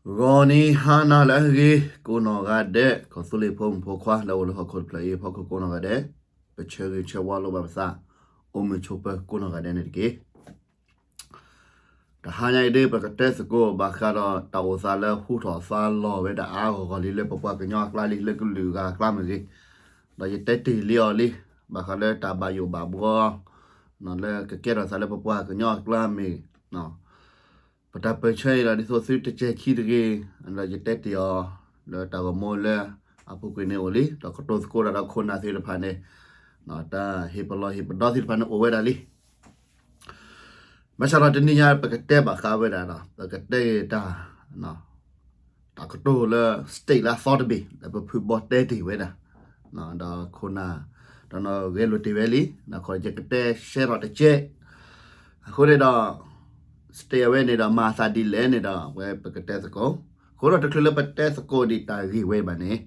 ဂီၤနံၤဟါနၤလၢအဂ့ၤ ကိးနီၢ်ဂၤဒဲး ကီၢ်သူလ့ၤဖိမုၣ်ဖိခွါလၢအိၣ်လၢဟီၣ်ခိၣ်တဖျၢၣ်အံၤအဖီခိၣ်ကိးနီၢ်ဂၤဒဲး, ပဆၢဂ့ၤဆၢဝါလိာ်ဘၣ်ပသး, အိၣ်မုာ်ဆိးပၢၤကိးနီၢ်ဂၤဒဲးန့ၣ်တက့ၢ်. တဟါညါအံၤဒ် ပကတဲသကိးဘၣ်ဃးဒီးတၢ်အိၣ်သးလၢဟူထီၣ်သါလီၤဝဲဒၣ်အါအါဂီၢ်ဂီၢ်လံလၢပပှၤကညီအကျါလံ လၢကလုာ်ဂၤအကျါမ့ၢ်ဂ့ၤ, ဒီးယတဲတ့ၢ်လံအီၤလံ, ဘၣ်ဃးလၢတၢ်ဘၣ်ယိၣ်ဘၣ်ဘှီ လၢကကဲထီၣ်သးလၢပပှၤကညီအကျါမ့ၢ် ပတၢ်ပၢၢ်ဆၢအံၤဒီးဒ်သိးသုတစဲၤခံတဂ့ၤ, ဒီးယတဲတ့ၢ်အီၤ လၢတၢ်ဂီၤမူလၢအပူၤကွံာ်န့ၣ်အိၣ်လံ, ဒီးကတိၤသကိးတၢ်ဒီးခိၣ်နၢ်သ့ၣ်တဖၣ်န့ၣ်, တၢ်ဟ့ၣ်ပလီၢ်ဟ့ၣ်ပဒီသ့ၣ်တဖၣ်န့ၣ်အိၣ်ဝဲဒၣ်လံ. ဘၣ်ဆၣ်ဒီးတနံၤညါပကတဲဘၣ်ဃးဝဲဒၣ်ဒီး ပကတဲတၢ် တၢ်ကတိၤလၢ state လၢအသီတဘ့ၣ် လၢပဖုဘီတဲတ့ၢ်ဝဲဒၣ်, ဒီးခိၣ်နၢ် ဒီးနီၢ်ဂဲၤလိာ်တ့ၢ်ဝဲလံ, ဒီးယကတဲရှဲထီၣ်တကဲး, အဃိန့ၣ်ဒီး state အဝဲန့ၣ်ဒီးမၤအသးဒ်လဲၣ်န့ၣ်ဒီး အဝဲပကတဲသကိး, အဃိဒီးတချုးလၢပတဲသကိးဒံးတၢ်ဂ့ၢ်ဝဲဘၣ်န့ၣ်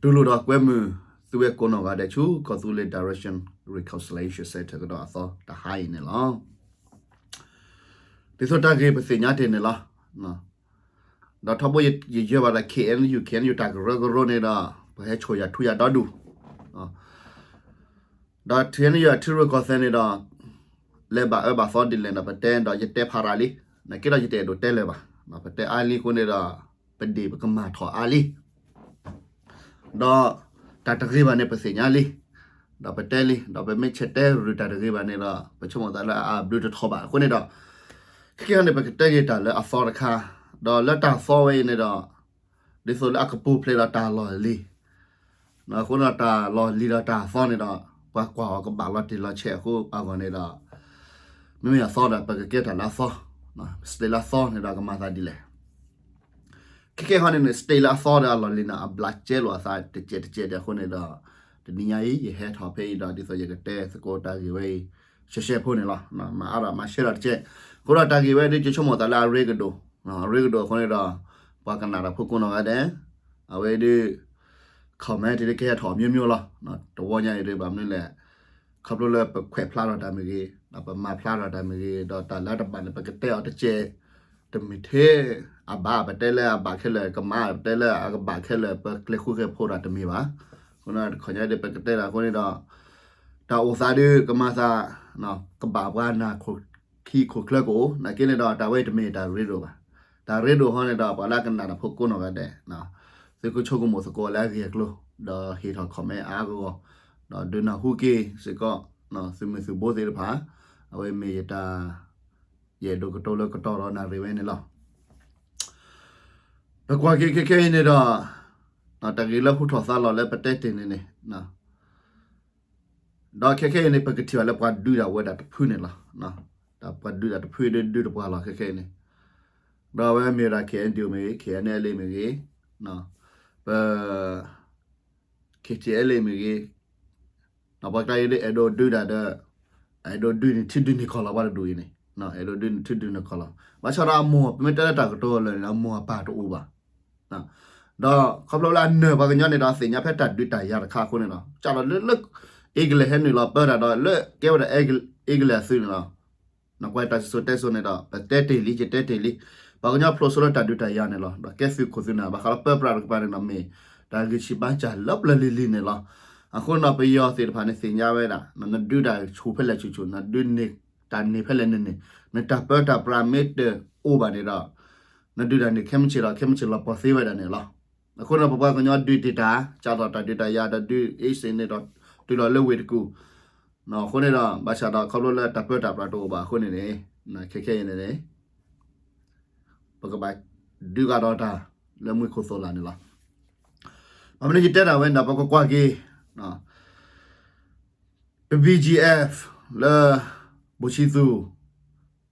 တူၢ်လိာ်ဒီးကွဲမုာ်သုဝဲကိးနီၢ်ဂၤဒဲးဆူ ကီၢ်သူလ့ၤ Direction Reconciliation Centre ကဒီးအသီတဟါအံၤန့ၣ်လီၤ. ဒ်သိးတၢ်ဂ့ၢ်ပသ့ၣ်ညါတ့ၢ်န့ၣ်လီၤ. ဒီးထီဘိယယၢၤဘၣ်ဒီး KNU KNU တၢ်ကရၢကရိန့ၣ်ဒီး ပဟဲဆိၣ်ယၤထူယၤဒီဒူၣ်, ဒီး KNU အထံရူၢ်ကီၢ်သဲးန့ၣ်ဒီး လဲၤဘၣ်အၢဘၣ်သီဒ်လဲၣ်ဒီး ပတဲဒီးယတဲဖးရၤလံ, နာ်က့ဒီးယတအဲၣ်ဒိးတဲလၢၤဘၣ်, ပတဲအါလံအဃိန့ၣ်ဒီး ပဒ့ၣ်ပကမၤထီၣ်အါလံ. ဒီးတၢ်တဂ့ၤဘၣ်န့ၣ် ပသ့ၣ်ညါလံ, ဒီးပတဲလံ, ဒီးပမ့ၢ်ဆဲးတဲရူၢ်တၢ်တဂ့ၤဘၣ်န့ၣ်ဒီး ပဆိကမိၣ်သးလၢအဘျုးတထီၣ်ဘၣ်အဃိန့ၣ်ဒီး, ခဲကနံၣ်အံၤန့ၣ် ပကတဲက့ၤတၢ်လၢအသီတခါ, ဒီးလၢတၢ်သီဝဲအံၤန့ၣ်ဒီး ဒ်သိးလၢအကပူၤဖျဲးဒီးတၢ်လီၢ်လံၤ, အဃိဒီးတၢ်လီၢ်လံၤဒီးတၢ်သီန့ၣ်ဒီး ပှၤကွၢ်အီၤကဘၣ်လီၤတံၢ်လီၤဆဲးအဃိအဂီၢ်န့ၣ်ဒီး, မ့မ့ၢ်အသီဒီး ပကကဲတၢ်လၢအသီ, state လၢအသီန့ၣ်ဒီးကမၤသးဒ်လဲၣ်. ခဲကဲဟီန့ၣ်န့ၣ် state လၢအသီဒီးအလီၢ်လံၤန့ၣ် အဘျးကဲလိာ်အသးတကဲးတကဲးဒံးအဃိန့ၣ်ဒီး, တနံၤညါအံၤ ယဟဲထီၣ်ဖဲအံၤဒီး ဒ်သိးယကတဲသကိးတၢ်ဂ့ၢ်ဝဲအံၤ ရှဲရှဲဖိန့ၣ်လီၤ. မၤအါဒီးမၤရှဲဒီးတကဲး, အဃိဒီးတၢ်ဂ့ၢ်ဝဲဒ် ယဆိကမိၣ်သးလၢအရ့ကဒိၣ်, အရ့ကဒိၣ်အဃိန့ၣ်ဒီး ပှၤကနၣ်တၢ်ဖိကိးနီၢ်ဂၤဒဲး, အဝဲဒ် comment ဒ်ကဟဲထီၣ်အမျိုးမျိုးလီၤ. တဝီညါအံၤဒ်ဘၣ်မနုၤလဲၣ်, ခီဖျိလၢပခွဲးဖျါထီၣ်တၢ်မ့ၢ်ဂ့ၤ, ဒီးပမၤဖျါထီၣ်တၢ်မ့ၢ်ဂ့ၤ, ဒီးတၢ်လၢတဘၣ်န့ၣ် ပကတဲအီၤတကဲး, တမ့ၢ်ထဲအဘၣ် ပတဲလၢအဘၣ်ခဲလၢာ်, ကမၣ် ပတဲလၢအကဘၣ်ခဲလၢာ်, ပကျဲၤဃူကျဲၤဖိးတၢ်တမ့ၢ်ဘၣ်. အဃိန့ၣ် တခီညါဒ်ပကတဲတၢ်အဃိန့ၣ်ဒီး တၢ်အိၣ်သးဒ်ကမၤသး ကဘၣ်ပှၤနၢ်ခိၣ်ခံခိၣ်ချၢကအိၣ်, နာ်က့န့ၣ်ဒီး တၢ်ဝဲအံၤတမ့ၢ်တၢ်ရ့ဒိၣ်ဘၣ်. တၢ်ရ့ဒိၣ်ဟီန့ၣ်ဒီး ပှၤလၢအကနၣ်တၢ်ဖိကိးနီၢ်ဂၤဒဲး, သုကဆိကမိၣ်သကိးလၢအဂ့ၢ်အကျိၤ, ဒီးဟ့ၣ်ထီၣ် comment အါအါဂီၢ်ဂီၢ်, ဒီးဒုးနၢ်ဟူက့ၤစ့ၢ်ကီး သုးမုၢ်သုးဘိသ့ၣ်တဖၣ်, အဝဲမ့ၢ်ယတၢ် ယအဲၣ်ဒိးကတိၤလၢကတီၢ်ဒီးနၣ်ရံၣ်ဝဲန့ၣ်လီၤ. ပကွၢ်က့ၤခဲခဲအံၤန့ၣ်ဒီး တၢ်ဂ့ၢ်လၢဟူထီၣ်သါလီၤလၢပတဲတ့ၢ်န့ၣ်န့ၣ်, ဒီးခဲခဲအံၤန့ၣ် ပကထံၣ်ဘၣ်လၢပှၤဒုးတၢ်ဝဲဒၣ်တဖုန့ၣ်လီၤ. ပှၤဒုးတၢ်တဖုဒုးဒုးတပှၢ်လီၤခဲခဲအံၤန့ၣ်, ဒီးအဝဲမ့ၢ်ဝဲဒၣ် KNDO မ့ၢ်ဂ့ၤ, KNLA မ့ၢ်ဂ့ၤ, ပ KTLA မ့ၢ်ဂ့ၤ, ပှၤကျါအံၤဒ်အဲၣ်ဒိးဒုးတၢ်ဒီး အဲၣ်ဒိးဒုးန့ၢ်ထံဒုးန့ၢ်ကီၢ်လီၤ ပှၤတဒူၣ်အံၤန့ၣ်, အဲၣ်ဒိးဒုးန့ၢ်ထံဒုးန့ၢ်ကီၢ်လီၤ. ဘၣ်ဆၣ်ဒီးအမိၢ် ပမ့ၢ်တဲလၢတၢ်ကတိၤလၢာ်န့ၣ် အမိၢ်အပၢ်တအိၣ်ဘၣ်. ဒီးခီဖျိလၢအနၢၤပှၤကညီန့ၣ်ဒီး သ့ၣ်ညါဖဲတၢ်ဒုးတၢ်ယၤတခါအဃိန့ၣ်ဒီး စးထီၣ်လၢ လၢ English ဟဲနုာ်လီၤပၢတၢ်ဒီး လၢကဲဝဲဒၣ် English အသုးန့ၣ်လီၤ. နကွၢ်တၢ်စံၣ်စိၤတဲစိၤန့ၣ်ဒီး ပတဲတ့ၢ်လံ ယတဲတ့ၢ်လံ, ပှၤကညီဖျိးစိလၢတၢ်ဒုးတၢ်ယၤန့ၣ်လီၤ. ဒီးကဲသုးခိၣ်သုးနၢ် ဘၣ်ဃးလၢပၢပြးတကပၤန့ၣ်ဒီး မ့ၢ်တၢ်ဂံၢ်ဆံးဘါစၢ်လၢပျၢၤလံၤလံၤန့ၣ်လီၤ. အဃိန့ၣ်ဒီး ပယီၤသ့ၣ်တဖၣ်န့ၣ်သ့ၣ်ညါဝဲဒၣ် နဒုးတၢ်ဆူၣ်ဖဲလဲၣ်ဆူၣ်ဆူၣ်, နဒုးန့ၢ်တၢ်န့ၢ်ဖဲလဲၣ်န့ၢ်န့ၢ်, နတၢ်ပၢတၢ်ပြးမ့ၢ်တအိၣ်ဘၣ်န့ၣ်ဒီး နဒုးတၢ်န့ၢ်ခဲမုၢ်ဆ့ၣ်ဒီး ခဲမုၢ်ဆ့ၣ်လီၤပှီၢ်သ့ဝဲဒၣ်န့ၣ်လီၤ. အဃိန့ၣ် ပပှၤကညီဒုးတ့ၢ်တၢ် စးထီၣ်တၢ်ဒုးတၢ်ယၤဒီးဒုးအ့ၣ်စ့ၣ်န့ၣ်ဒီး တုၤလီၤလၢဝ့ၢ်တကူၣ် အဃိန့ၣ်ဒီး ဘၣ်ဆၣ်ဒီးခီဖျိလၢတၢ်ပၢတၢ်ပြးတအိၣ်ဘၣ်အဃိန့ၣ်န့ၣ် ခဲခဲအံၤန့ၣ်န့ၣ် ပကဘၣ်ဒုးကဒီးတၢ်လၢမှံခိၣ်သိးလၢ်န့ၣ်လီၤ. ဘၣ်မနုၤယတဲတၢ်ဝဲန့ၣ်ဒီး ပကကွၢ်က့ၤ ပ BGF လၢ ဘိၣ်ဆံသူၣ်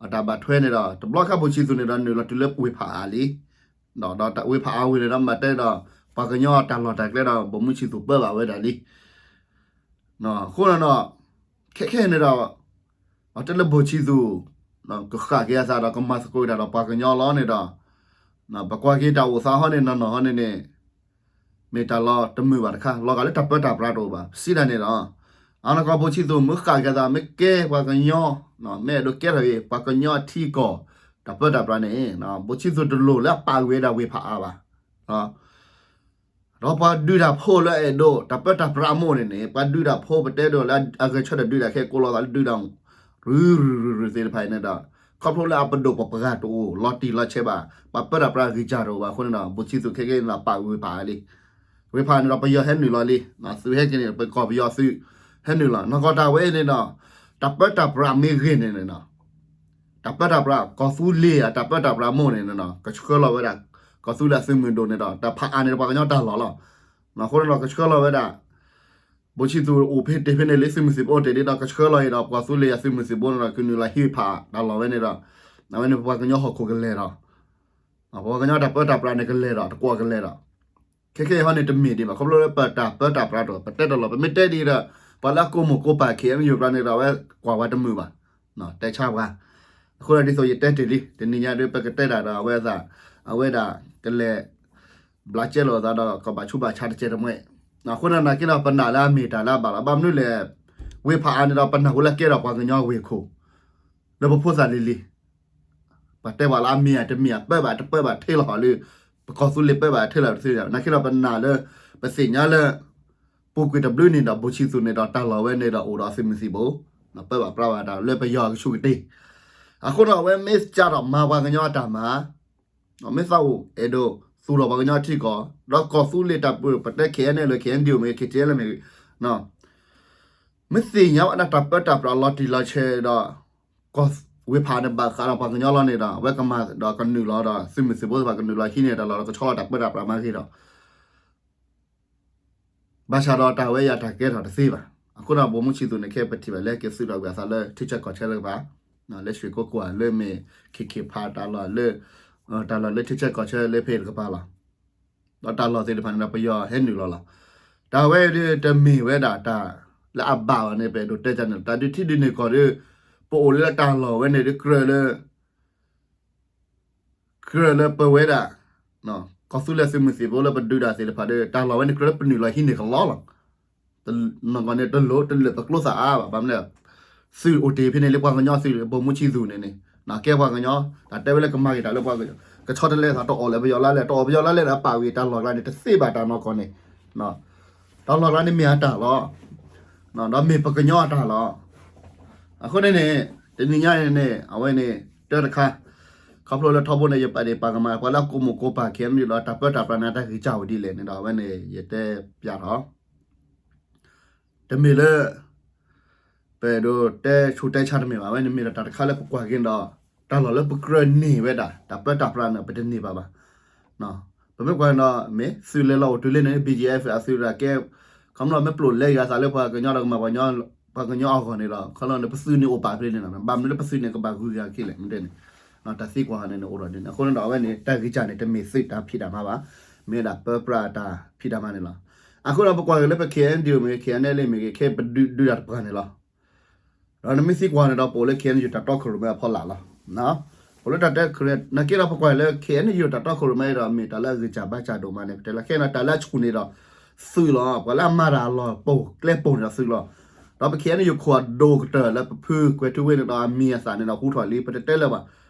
အတၢ်ဘၣ်ထွဲန့ၣ်ဒီး တဘျီခါဘိၣ်ဆံသူၣ်န့ၣ်ဒီး နုာ်လီၤတုၤလၢဝ့ၢ်ဖးအါလံ, ဒီးဝ့ၢ်ဖးအါဝ့ၢ်န့ၣ်ဒီး မ့ၢ်တဲဒီး ပှၤကညီတၢ်လီၢ်တၢ်ကျဲဒီး ဘိၣ်မုၢ်ဆံသူၣ်ပၢဘၣ်ဝဲဒၣ်လံ. အဃိန့ၣ်ဒီး ခဲခဲန့ၣ်ဒီး ပှၤတဲလၢဘိၣ်ဆံသူၣ် ကဃၣ်က့ၤအသးဒီးကမၤသကိးတၢ်ဒီးပှၤကညီလီၤန့ၣ်ဒီး ပကွၢ်က့ၤတၢ်အိၣ်သးဟီန့ၣ် နီၢ်နီၢ်ဟီန့ၣ်န့ၣ် မ့ၢ်တၢ်လီၤတမုာ်ဘၣ်တခါ လီၤဂာ်လၢတၢ်ပၢတၢ်ပြးတအိၣ်ဘၣ် ပစံးတၢ်န့ၣ်ဒီး အနီၢ်ကီၢ်ဘိၣ်ဆံသူၣ် မ့ၢ်ဃၣ်က့ၤအသး မ့ၢ်ကဲပှၤကညီ မ့ၢ်အဲၣ်ဒိးကဲထီၣ်က့ၤ ပှၤကညီအထံအကီၢ် တၢ်ပၢတၢ်ပြးန့ၣ် ဘိၣ်ဆံသူးတလိၣ်လၢအပာ်ဝဲဒၣ်ဝ့ၢ်ဖးအါဘၣ်. ဒီးပှၤဒုးတၢ်ဖိလၢအဲၣ်ဒိး တၢ်ပၢတၢ်ပြးအမိၢ်န့ၣ်န့ၣ် ပှၤဒုးတၢ်ဖိပတဲဒိးလၢအဂဲၤဆၢထၢၣ်ဒုးတၢ်ခဲကိးလီၤသးလၢဒုးတၢ် ရုရုရုသ့ၣ်တဖၣ်အံၤန့ၣ်ဒီး ခီဖျိလၢအပဒိၣ်ပပှၢ်တအိၣ် လီၤတံၢ်လီၤဆဲးဘၣ် ပှၤပၢတၢ်ပြးဂံၢ်စၢ်တအိၣ်ဘၣ်အဃိန့ၣ်ဒီး ဘိၣ်ဆံသူးခဲကနံၣ်အံၤန့ၣ်ဒီး ပာ်ဝ့ၢ်ဖးအါလံ. ဝ့ၢ်ဖးန့ၣ်ဒီးပယီၤဟဲနုာ်လီၤလံ. သုးဟဲက့ၤန့ၣ် ပကီၢ်ပယီၤသုး ဟဲနုာ်လီၤ နီၢ်ကီၢ်တၢ်ဝဲအံၤန့ၣ်ဒီး တၢ်ပၢတၢ်ပြးမ့ၢ်ဂ့ၤန့ၣ်န့ၣ် တၢ်ပၢတၢ်ပြး ကီၢ်သူလ့ၤအတၢ်ပၢတၢ်ပြးမိၢ်န့ၣ်န့ၣ် ကဆှၢလီၤဝဲဒၣ် ကီၢ်သူလ့ၤအသုးမုၢ်ဒိၣ်န့ၣ်ဒီး တၢ်ဖးအါန့ၣ်ဒီးပှၤကညီတၢ်လီၢ်လီၤ. အဃိန့ၣ်ဒီးကဆှၢလီၤဝဲဒၣ် ဘိၣ်ဆံသူးအိၣ်ဖဲတ့ၢ်ဖဲန့ၣ်လံ သုးမုၢ်သံၣ်ဘိအိၣ်တ့ၢ်လံဒီးကဆှၢလီၤအံၤဒီး ကီၢ်သူလ့ၤအသုးမုၢ်သံၣ်ဘိန့ၣ်ဒီး ကနုာ်လီၤဟံးဖးတၢ်လီၢ်ဝဲန့ၣ်ဒီး အဝဲန့ၣ်ပှၤကညီဟီၣ်ခိၣ်ကလဲၤဒီး ပှၤကညီတၢ်ပၢတၢ်ပြးန့ၣ်ကလဲၤဒီး တကွီၢ်ကလဲၤဒီး ခဲခဲအံၤဟီန့ၣ်တမ့ၢ်ဒံးဘၣ် ခီဖျိလၢပတၢ်ပၢတၢ်ပြးတအိၣ် ပတဲတၢ်လီၢ် ပမ့ၢ်တဲဒ်ဒီး ပှၤလၢအကိးမိၢ်ကိးပၢ် ခ့ၣ်အဲၣ်ယူၣ် ပြးန့ၣ်ဒီး အဝဲကွၢ်ဝဲတမုာ်ဘၣ် တဲဆါပှၤ. အဃိဒီးဒ်သိးယတဲတ့ၢ်လံ တနံၤညါဒီး ပကတဲတၢ်ဒီးအဝဲသး အဝဲဒၣ်ကလဲၤ ဘျးကဲလိာ်အသးဒီး ကဘၣ်ဆူးဘၣ်ဆါတကဲတမှဲ အဃိန့ၣ်နာ်က့ဒီး ပနာ်လၢအမ့ၢ်တၢ်လၢအဘၣ်လီၤ ဘၣ်မနုၤလဲၣ် ဝ့ၢ်ဖးအါန့ၣ်ဒီး ပနၢ်ဟူလၢကဲဒီးပှၤကညီဝ့ၢ်ခိၣ် လၢပဖိသၣ်လံၤလံၤ ပှၤတဲပှၤလၢအမ့ၢ်ဧါတမ့ၢ်ဧါ ပၢဘၣ်တပၢဘၣ်ထဲလီၤဟီၣ်လၢ ပကီၢ်သူလ့ၤပၢဘၣ်ထဲလီၤတသ့ နာ်က့ဒီးပနာ်လၢ ပသ့ၣ်ညါလၢ ပူၤကွံာ်တဘျုးန့ၣ်ဒီး ဘိၣ်ဆံသူးန့ၣ်ဒီးတၢ်လီၢ်ဝဲန့ၣ်ဒီးအိၣ်ဒီးအသုးမုၢ်သံၣ်ဘိ ပၢဘၣ်ပြးဘၣ်တၢ်လၢပယီၤအကဆူးကတ့ၢ် အဃိဒီးအဝဲမ့ၢ်စးထီၣ်မၤပှၤကညီအတၢ်မၤ မ့ၢ်သးအိၣ်အဲၣ်ဒိးသူၣ်ထီၣ်ပှၤကညီထံကီၢ် ဒီးကီၢ်သူလ့ၤတၢ်ပၢ ပတဲ ခ့ၣ်အဲၣ်ယူၣ် လၢ ခ့ၣ်အဲၣ်ယူၣ် မ့ၢ်ဂ့ၤ ခ့ၣ်ကၠ့လၢ မ့ၢ်ဂ့ၤ မ့ၢ်သ့ၣ်ညါဝဲဒၣ်တၢ်ပၢတၢ်ပြးလီၤတံၢ်လီၤဆဲးဒီး ကီၢ်ဝ့ၢ်ဖးန့ၣ်ဘၣ်ဃးဒီးပှၤကညီလီၤန့ၣ်ဒီး အဝဲကမၤဒီးကနုာ်လီၤဒီး သုးမုၢ်သံၣ်ဘိသ့ၣ်တဖၣ်ကနုာ်လီၤဟံးန့ၢ်တၢ်လီၢ်ဒီးကဆီလီၤတၢ်ပၢတၢ်ပြးမၤဂ့ၤဒီး ဘၣ်ဆၣ်ဒီးတၢ်ဝဲယၤတၢ်ကဲထီၣ်တသ့ဘၣ်. အဃိဒီး ဘိၣ်မုၢ်ဆံသူးန့ၣ် ခဲအံၤပထံၣ်ဘၣ်လၢက့ၤသုးထီၣ်ကွံာ်အသးလၢထံဆၢကီၢ်ဆၢလၢကပၤ လၢရွှေကုက္ကို လၢမ့ၢ် ခ့ၣ်ခ့ၣ်ဖးတၢ်လီၢ်လၢ တၢ်လီၢ်လၢထံဆၢကီၢ်ဆၢလၢဖဲတကပၤလီၤ. ဒီးတၢ်လီၢ်သ့ၣ်တဖၣ်န့ၣ်ဒီး ပယီၤဟဲနုာ်လီၤလီၤ. တၢ်ဝဲဒၣ်တမ့ၢ်ဝဲဒၣ်တၢ်လၢအဘၣ်ဘၣ်န့ၣ် ပအဲၣ်ဒိးတဲတၢ်န့ၣ် တၢ်ဒုးထံဒုးန့ၢ်ကီၢ်ဒီး ပအိၣ်လၢတၢ်လီၢ်ဝဲန့ၣ်ဒီးကြၢးလၢ ကြၢးလၢပဝဲဒၣ် ကီၢ်သူလ့ၤသုးမုၢ်သံၣ်ဘိလၢပဒုးတၢ်သ့ၣ်တဖၣ်ဒီး တၢ်လီၢ်ဝဲန့ၣ်ကြၢးလၢပနုာ်လီၤဟံးန့ၢ်ကလီလီၤ. နီၢ်ကီၢ်န့ၣ်တလိၣ်တလၢာ်ပကျိသၣ်အါဘၣ် ဘၣ်မနုၤလဲၣ် သုးအိၣ်တ့ၢ်ဖဲန့ၣ်လၢပှၤကညီသုး ဘိၣ်မုၢ်ဆံသူးန့ၣ်န့ၣ် ကဲပှၤကညီ တၢ်တဲဝဲလၢကမၤဂ့ၤတၢ်လၢပှၤကညီ ကဆီတလဲသးတအီၣ်လၢပယီၤလါလဲၣ် တအီၣ်ပယီၤလါလဲၣ်ဒီး အပာ်ဝံၤတၢ်လီၢ်ကျါန့ၣ် တသ့ဘၣ်တၢ်နီၢ်ကီၢ်န့ၣ် တၢ်လီၢ်ကျါန့ၣ်မ့ၢ်အတၢ်လီၤ ဒီးမ့ၢ်ပကညီအတၢ်လီၤ. အဃိန့ၣ်န့ၣ် တနံၤညါန့ၣ်န့ၣ် အဝဲန့ၣ် တၢ်တခါ ခီဖျိလၢထီဘိန့ၣ် ယပာ်ဒ့ၣ်ပာ်ကမၣ် ပှၤလၢအကိးမိၢ်ကိးပၢ် ခ့ၣ်အဲၣ်ယူၣ် ဒီးတၢ်ပၢတၢ်ပြးန့ၣ် တၢ်ဂံၢ်စၢ်အိၣ်ဒ်လဲၣ်န့ၣ်ဒီး အဝဲန့ၣ် ယတဲပျးထီၣ် တမ့ၢ်လၢ ပအဲၣ်ဒိးတဲဆူးတဲဆါတမ့ၢ်ဘၣ် အဝဲန့ၣ်မ့ၢ်ဒီးတၢ်တခါလၢပကွၢ်က့ၤဒီး တၢ်လီၢ်လၢပကြၢးန့ၢ်ဝဲဒၣ် တၢ်ပၢတၢ်ပြးန့ၣ် ပတန့ၢ်ဘၣ်ဘၣ်. ပမ့ၢ်ကွၢ်ဒီး မ့ၢ်သုးလဲၤလီၤအိၣ်တုၤလၢန့ၣ် ဘီၣ်ကၠံၣ်အ့ၣ်ဖ် အသုးတၢ်ကဲ ခီဖျိမ့ၢ်ပျိာ်လဲယၤသးလၢပှၤကညီဒီးကမၤ ပှၤကညီအဂီၢ်န့ၣ်ဒီး ခီဖျိန့ၣ် ပသုးန့ၣ်အိၣ်ပာ်ဖဲန့ၣ်လီၤ. ဘၣ်မနုၤလၢပသုးန့ၣ်ကဘၣ်ဂုၤက့ၤအခံလဲၣ် မ့ၢ်တဲန့ၣ် တၢ်သံကွၢ်န့ၣ်န့ၣ်အိၣ်ဒီးန့ၣ် အဃိန့ၣ်ဒီး အဝဲန့ၣ် တၢ်ဂံၢ်စၢ်န့ၣ် တမ့ၢ်သုးတၢ်ဖံးတၢ်မၤဘၣ်. မ့ၢ်ဝဲဒၣ်ပၢပြးတၢ်ဖံးတၢ်မၤန့ၣ်လီၤ. အဃိဒီးပကွၢ်က့ၤလၢပ ခ့ၣ်အဲၣ်ယူၣ် မ့ၢ်ဂ့ၤ ခ့ၣ်အဲၣ်ယူၣ် လ့ၣ် မ့ၢ်ဂ့ၤ ခဲပဒုးဒုးတၢ်တပှၢ်န့ၣ်လီၤ. ဒီးနမ့ၢ်သံကွၢ်န့ၣ်ဒီး ပအိၣ်လၢ ခ့ၣ်အဲၣ်ယူၣ် တၢ်တီခိၣ်ရိၣ်မဲအဖီလာ်လီၤ. ပအိၣ်လၢတၢ်တဲခရံာ် နာ်က့ဒီးပကွၢ်လၢ ခ့ၣ်အဲၣ်ယူၣ် တၢ်တီခိၣ်ရိၣ်မဲဒီး မ့ၢ်တၢ်လၢအဂံၢ်စၢ်ဘါစၢ်ဒိၣ်မးန့ၣ် ပတဲလၢခဲအံၤဒီး တၢ်လၢအဆူၣ်န့ၣ်ဒီး သုးလီၤ. ပှၤလၢအမၤတၢ်အလီၢ်ပိၢ်ကျဲပိၢ်န့ၣ်ဒီးသုးလီၤ. ဒီးပ ခ့ၣ်အဲၣ်ယူၣ် ခိၣ်အဒိၣ်ကတၢၢ်လၢပဖုကွဲၤထူဝ့ၣ်န့ၣ်ဒီး အမံၤအသၣ်န့ၣ်ဒီး ဟူထီၣ်လံ ပတတဲလၢၤဘၣ်.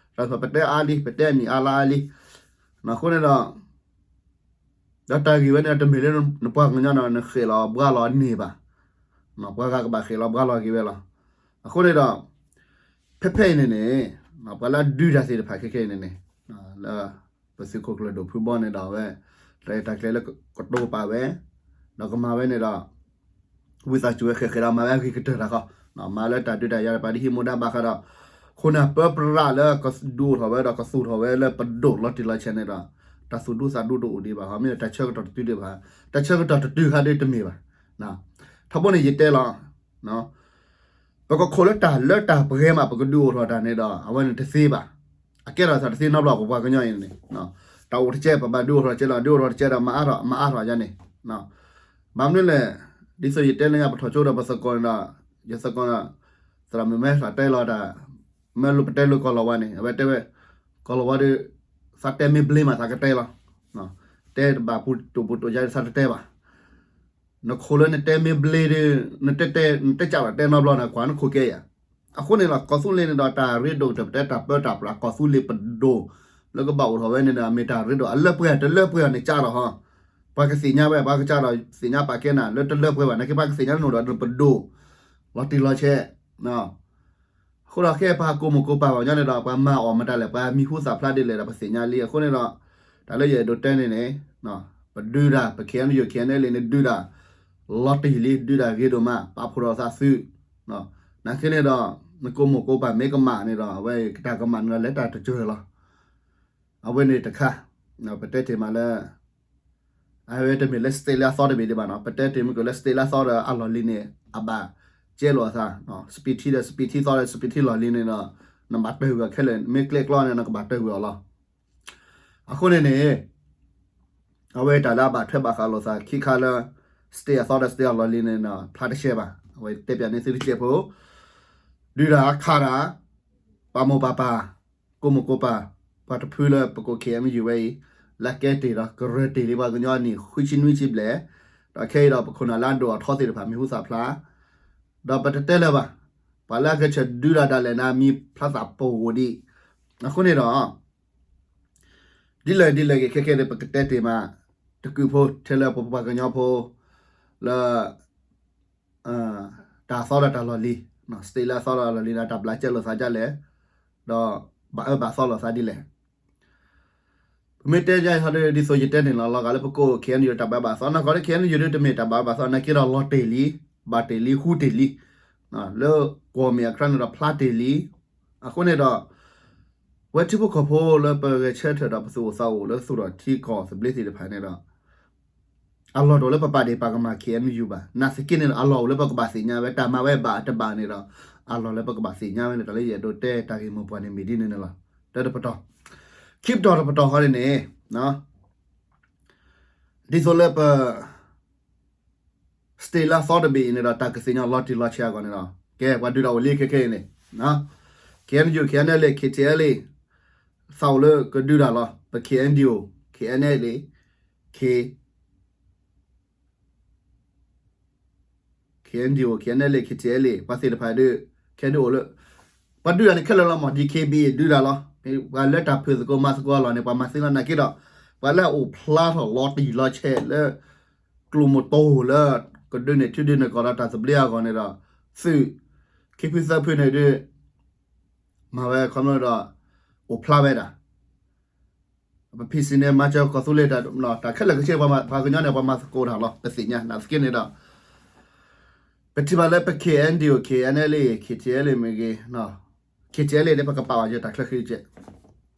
ဒီးပတဲအါလံ ပတဲအနံၣ်အါလါအါလံ. အဃိန့ၣ်ဒီး ဒီးတၢ်ဂ့ၢ်ဝဲန့ၣ်ဒီး တမ့ၢ်လၢနပှၤကညီန့ၣ် နဃဲၣ်လီၤဘှါလီၤန့ၢ်ဘၣ်. ပှၤဂၤကဘၣ်ဃဲၣ်လီၤဘှါလီၤက့ၤဝဲလီၤ. အဃိန့ၣ်ဒီး ဖဲဖဲအံၤန့ၣ်န့ၣ် ပှၤလၢအဒုးတၢ်သ့ၣ်တဖၣ်ခဲခဲအံၤန့ၣ်န့ၣ် လၢ ပသုးခိၣ်ကျၢၢ်ဒိၣ်ဖုဘီန့ၣ်ဒီး အဝဲ တၢ်ရဲၣ်တၢ်ကျဲၤလၢကတိၤပာ်ဝဲ ဒီးကမၤဝဲန့ၣ်ဒီး ဝံသးစူၤဝဲဃဲးဃဲးဒီး မၤဝဲအဂ့ၤကတၢၢ်တၢ်ဃီ, မၤလၢတၢ်ဒုးတၢ်ယၤတပၤ ဒ်ဟံးမူဒါဘၣ်ဃးဒီး ခိၣ်နၢ်ပၢပြးလၢကဒုးအိၣ်ထီၣ်ဝဲဒီးကသူၣ်ထီၣ်ဝဲလၢပဒိၣ်လီၤတံၢ်လီၤဆဲးန့ၣ်ဒီး တၢ်သူၣ်ဒူသးဒူတအိၣ်ဒံးဘၣ်ဃီ, မ့ၢ်ဒီးတၢ်ဆၢကတီၢ်တတုၤဒံးဘၣ်, တၢ်ဆၢကတီၢ်တတုၤဃီဒီးတမ့ၢ်ဘၣ်. ထီဘိန့ၣ်ယတဲလီၤ ပကခိးလၢတၢ်လၢတၢ်ပှဲၤမး ပကဒုးအိၣ်ထီၣ်တၢ်န့ၣ်ဒီး အဝဲန့ၣ်တသ့ဘၣ်. အကဲထီၣ်သးတသ့နီတဘျီ ပပှၤကညီအံၤန့ၣ်, တၢ်အိၣ်တကဲ ပဘၣ်ဒုးအိၣ်ထီၣ်တကဲလီၤ, ဒုးအိၣ်ထီၣ်တကဲဒီး မၤအါထီၣ် မၤအါထီၣ်ယါန့ၣ်, ဘၣ်မနုၤလဲၣ်, ဒ်သိးယတဲလၢညါ ပထီၣ်ကၠိဒီးပသကိးန့ၣ်ဒီး, ယသကိးဒီး, သရၣ်မုၣ်မဲသးတဲလီၤတၢ်, မ့ၢ်လိၣ်ပတဲလိာ်ကီၢ်လီၤဝါန့ၣ် အဝဲတဲဝဲ, ကီၢ်လီၤဝါဒီး, သးတဲမ့ၢ်ဘျ့မး သးကတဲလီၤ, တဲတဘၣ်ပူၤတိၢ်ပူၤတိၢ်ယါဒီးသးတတဲဘၣ်. နခိၣ်လၢနတဲမ့ၢ်ဘျ့ဒီး, နတဲတဲ, နတဲကၢ်လီၤတဲနီတဘျီန့ၣ် ကွၢ်နခိၣ်ကဲယၤ, အဃိန့ၣ်လီၤ ကီၢ်သူလ့ၤန့ၣ်ဒီးတၢ်ရ့ဒိၣ်ကတၢၢ် ပတဲတၢ်ပၢတၢ်ပြး ကီၢ်သူလ့ၤပဒိၣ် လၢကဘၣ်အိၣ်ထီၣ်ဝဲန့ၣ်ဒီး မ့ၢ်တၢ်ရ့ဒိၣ်အလၢပှဲၤ တလၢပှဲၤအီၤန့ၣ်ကၢ်ထီၣ်ဟီ ပှၤကသ့ၣ်ညါဝဲ ပှၤကစၢ်ဒီးသ့ၣ်ညါပာ်ကဲနၤ လၢတလၢပှဲၤဘၣ် နာ်က့ပှၤကသ့ၣ်ညါနအိၣ်ဒီးပဒိၣ် လီၤတံၢ်လီၤဆဲး အဃိဒီးခဲအံၤပှၤကိးမိၢ်ကိးပၢ်ပှၤကညီန့ၣ်ဒီး ပှၤမၤအီၣ်မတၤလဲၣ် ပှၤမံၤဟူသၣ်ဖျါဒ်လဲၣ်ဒီး ပသ့ၣ်ညါလံ အဃိန့ၣ်ဒီး တၢ်လၢယအဲၣ်ဒိးတဲန့ၣ်န့ၣ် ပဒုးတၢ် ပ KNU KNLA န့ၣ်ဒုးတၢ် လီၤတံၢ်လံ ဒုးတၢ်ဂ့ၤဒိၣ်မး ပာ်ဖှိၣ်ထီၣ်သးသုး နာ်က့န့ၣ်ဒီး နကိးမိၢ်ကိးပၢ်မ့ၢ်ကမၣ်န့ၣ်ဒီး အဝဲတၢ်ကမၣ်န့ၣ်ဒီး လဲၤတၢ်တစၢၤလီၤ အဝဲန့ၣ်တခါ ပတဲတ့ၢ်မးလၢ အဝဲတမ့ၢ်လၢ state လၢအသီတဘ့ၣ်ဒံးဘၣ်နီၤ ပတဲတ့ၢ်မ့ၢ်ကလၢ state လၢအသီဒီးအလီၢ်လံၤန့ၣ် အဘၣ်ကဲလိာ်အသး စပံးထံဒီးစပံးထံသီဒီးစပံးထံလီၢ်လံၤန့ၣ်ဒီး နဘၣ်တၢၢ်ဝံၤအီၤခဲလၢာ် မ့ၢ်ကျဲကျီန့ၣ် နကဘၣ်တၢၢ်ဝံၤအီၤလီၤ အဃိန့ၣ်န့ၣ် အဝဲတၢ်လၢအဘၣ်ထွဲဘၣ်ဃးလိာ်သးခံခါလၢ state အသီဒီး state အလီၢ်လံၤန့ၣ်ဒီး ဖျါတရှဲဘၣ် အဝဲတဲပၠးန့ၢ်သုတစဲးဖိ ဒုးတၢ်ခးတၢ် ပာ်မိၢ်ပာ်ပၢ် ကိးမိၢ်ကိးပၢ် ပှၤတဖုလၢပကိး KNU ဝဲအံၤ လၢကဲတ့ၢ်ဒီးကရၢတ့ၢ်လံပှၤကညီအနံၣ်ဃုဆံနွံဆံဘျဲၣ် ဒီးခဲအံၤဒီးပခိၣ်နၢ်လၢအဒိၣ်အထီသ့ၣ်တဖၣ်မံၤဟူသၣ်ဖျါ ဒီးပတတဲလၢၤဘၣ် ပှၤလၢအဂဲၤဆၢၣ်ဒုးတၢ်ဒၣ်လဲာ်န့ၣ် မံၤဖျါသးပဂိၢ်ဒံး အဃိန့ၣ်ဒီး ဒ်လဲၣ်ဒ်လဲၣ်ဂ့ၤခဲခဲန့ၣ် ပကတဲတ့ၢ်မး တကုးဖိထဲလၢပပှၤကညီဖိ လၢ တၢ်သီဒီးတၢ်လီၢ်လံၤ state လၢအသီဒီးအလီၢ်လံၤန့ၣ် တၢ်ဘျးကဲလိာ်သးဒ်လဲၣ် ဒီးဘၣ်အၢဘၣ်သီလိာ်သးဒ်လဲၣ် ပမ့ၢ်တဲယါဟီဒီး ဒ်သိးယတဲန့ၣ်လီၤ လီၤဂာ်လၢပကိး KNU တၢ်ဘၣ်အၢဘၣ်သီ နီၢ်ကီၢ်လၢ KNU ဒ်တမ့ၢ်တၢ်ဘၣ်အၢဘၣ်သီ နာ်က့ဒီးလီၤတ့ၢ်လံ ဘၣ်တ့ၢ်လံ ဟူတ့ၢ်လံ လၢကွီၢ်မ့ၢ်အခါန့ၣ်ဒီးဖျါတ့ၢ်လံ အဃိန့ၣ်ဒီး ဝဲထံဖိကီၢ်ဖိလၢပဂဲၤဆၢထၢၣ်ဒီးပသူၣ်အိၣ်သးအိၣ်လၢသူၣ်ထီၣ်ထံကီၢ်သဘျ့သ့ၣ်တဖၣ်န့ၣ်ဒီး အလီၢ်တအိၣ်လၢပပာ်ဒ့ၣ်ပာ်ကမၣ် KNU ဘၣ် နာ်သက့န့ၣ်ဒီး အလီၢ်အိၣ်လၢပကဘၣ်သ့ၣ်ညါဝဲ တၢ်မၤဝဲဘၣ်တဘၣ်န့ၣ်ဒီး အလီၢ်လၢပကဘၣ်သ့ၣ်ညါဝဲန့ၣ် တၢ်လၢယအဲၣ်ဒိးတဲတၢ်ဂ့ၢ်မိၢ်ပှၢ်န့ၣ်မ့ၢ်ဒ်န့ၣ်န့ၣ်လီၤ. တၢတပတီၢ် ခံပတီၢ်တပတီၢ်ဃီန့ၣ်န့ၣ် ဒ်သိးလၢပ state လၢအသီတဘ့ၣ်အံၤန့ၣ်ဒီး တၢ်ကသ့ၣ်ညါလီၤတံၢ်လီၤဆဲးအဂီၢ်န့ၣ်ဒီး ကဲပှၤဒုးတၢ်အိၣ်လံခဲခဲအံၤန့ၣ် KNU KNLA KTLA သးအိၣ်လၢကဒုးတၢ်လီၤ ပ KNDO KNLA K KNDO KNLA KTLA ပှၤသ့ၣ်တဖၣ်ဒုး ခဲဒုးအိၣ်လၢ ပှၤဒုးတၢ်န့ၣ်ခဲလၢာ်လီၤမး DKBA ဒုးတၢ်လီၤ. ပှၤလၢတၢ်ဖုၣ်သကိးမၤသကိးအလီၢ်န့ၣ် ပှၤမၤသ့လီၤ နာ်က့ဒီး ပှၤလၢအအိၣ်ဖျါထီၣ်လီၤတံၢ်လီၤဆဲးလၢ ကျိၣ်မုၢ်တိၢ်လၢ ကဒုးန့ၢ်ထံဒုးန့ၢ်ကီၢ်ဒီးတၢ်သဘျ့အဂီၢ်န့ၣ်ဒီး သုး ခံဖုသၢဖုန့ၣ်ဒုး မၤဝဲခီဖျိဒီး အိၣ်ဖျါဝဲဒၣ် ပဖံးစံးန့ၣ် မၤစၢၤကီၢ်သူလ့ၤတၢ် တၢ်ခဲလၢာ်ခဲဆ့ ပှၤကညီန့ၣ် ပှၤမၤသကိးတၢ်လီၤ ပသ့ၣ်ညါ နာ်သက့န့ၣ်ဒီး ပထံၣ်ဘၣ်လၢပ KNDO KNLA KTLA မ့ၢ်ဂ့ၤ KTLA န့ၣ် ပကပာ်ဘၣ်ယတၢ်ချၢဃံတကဲး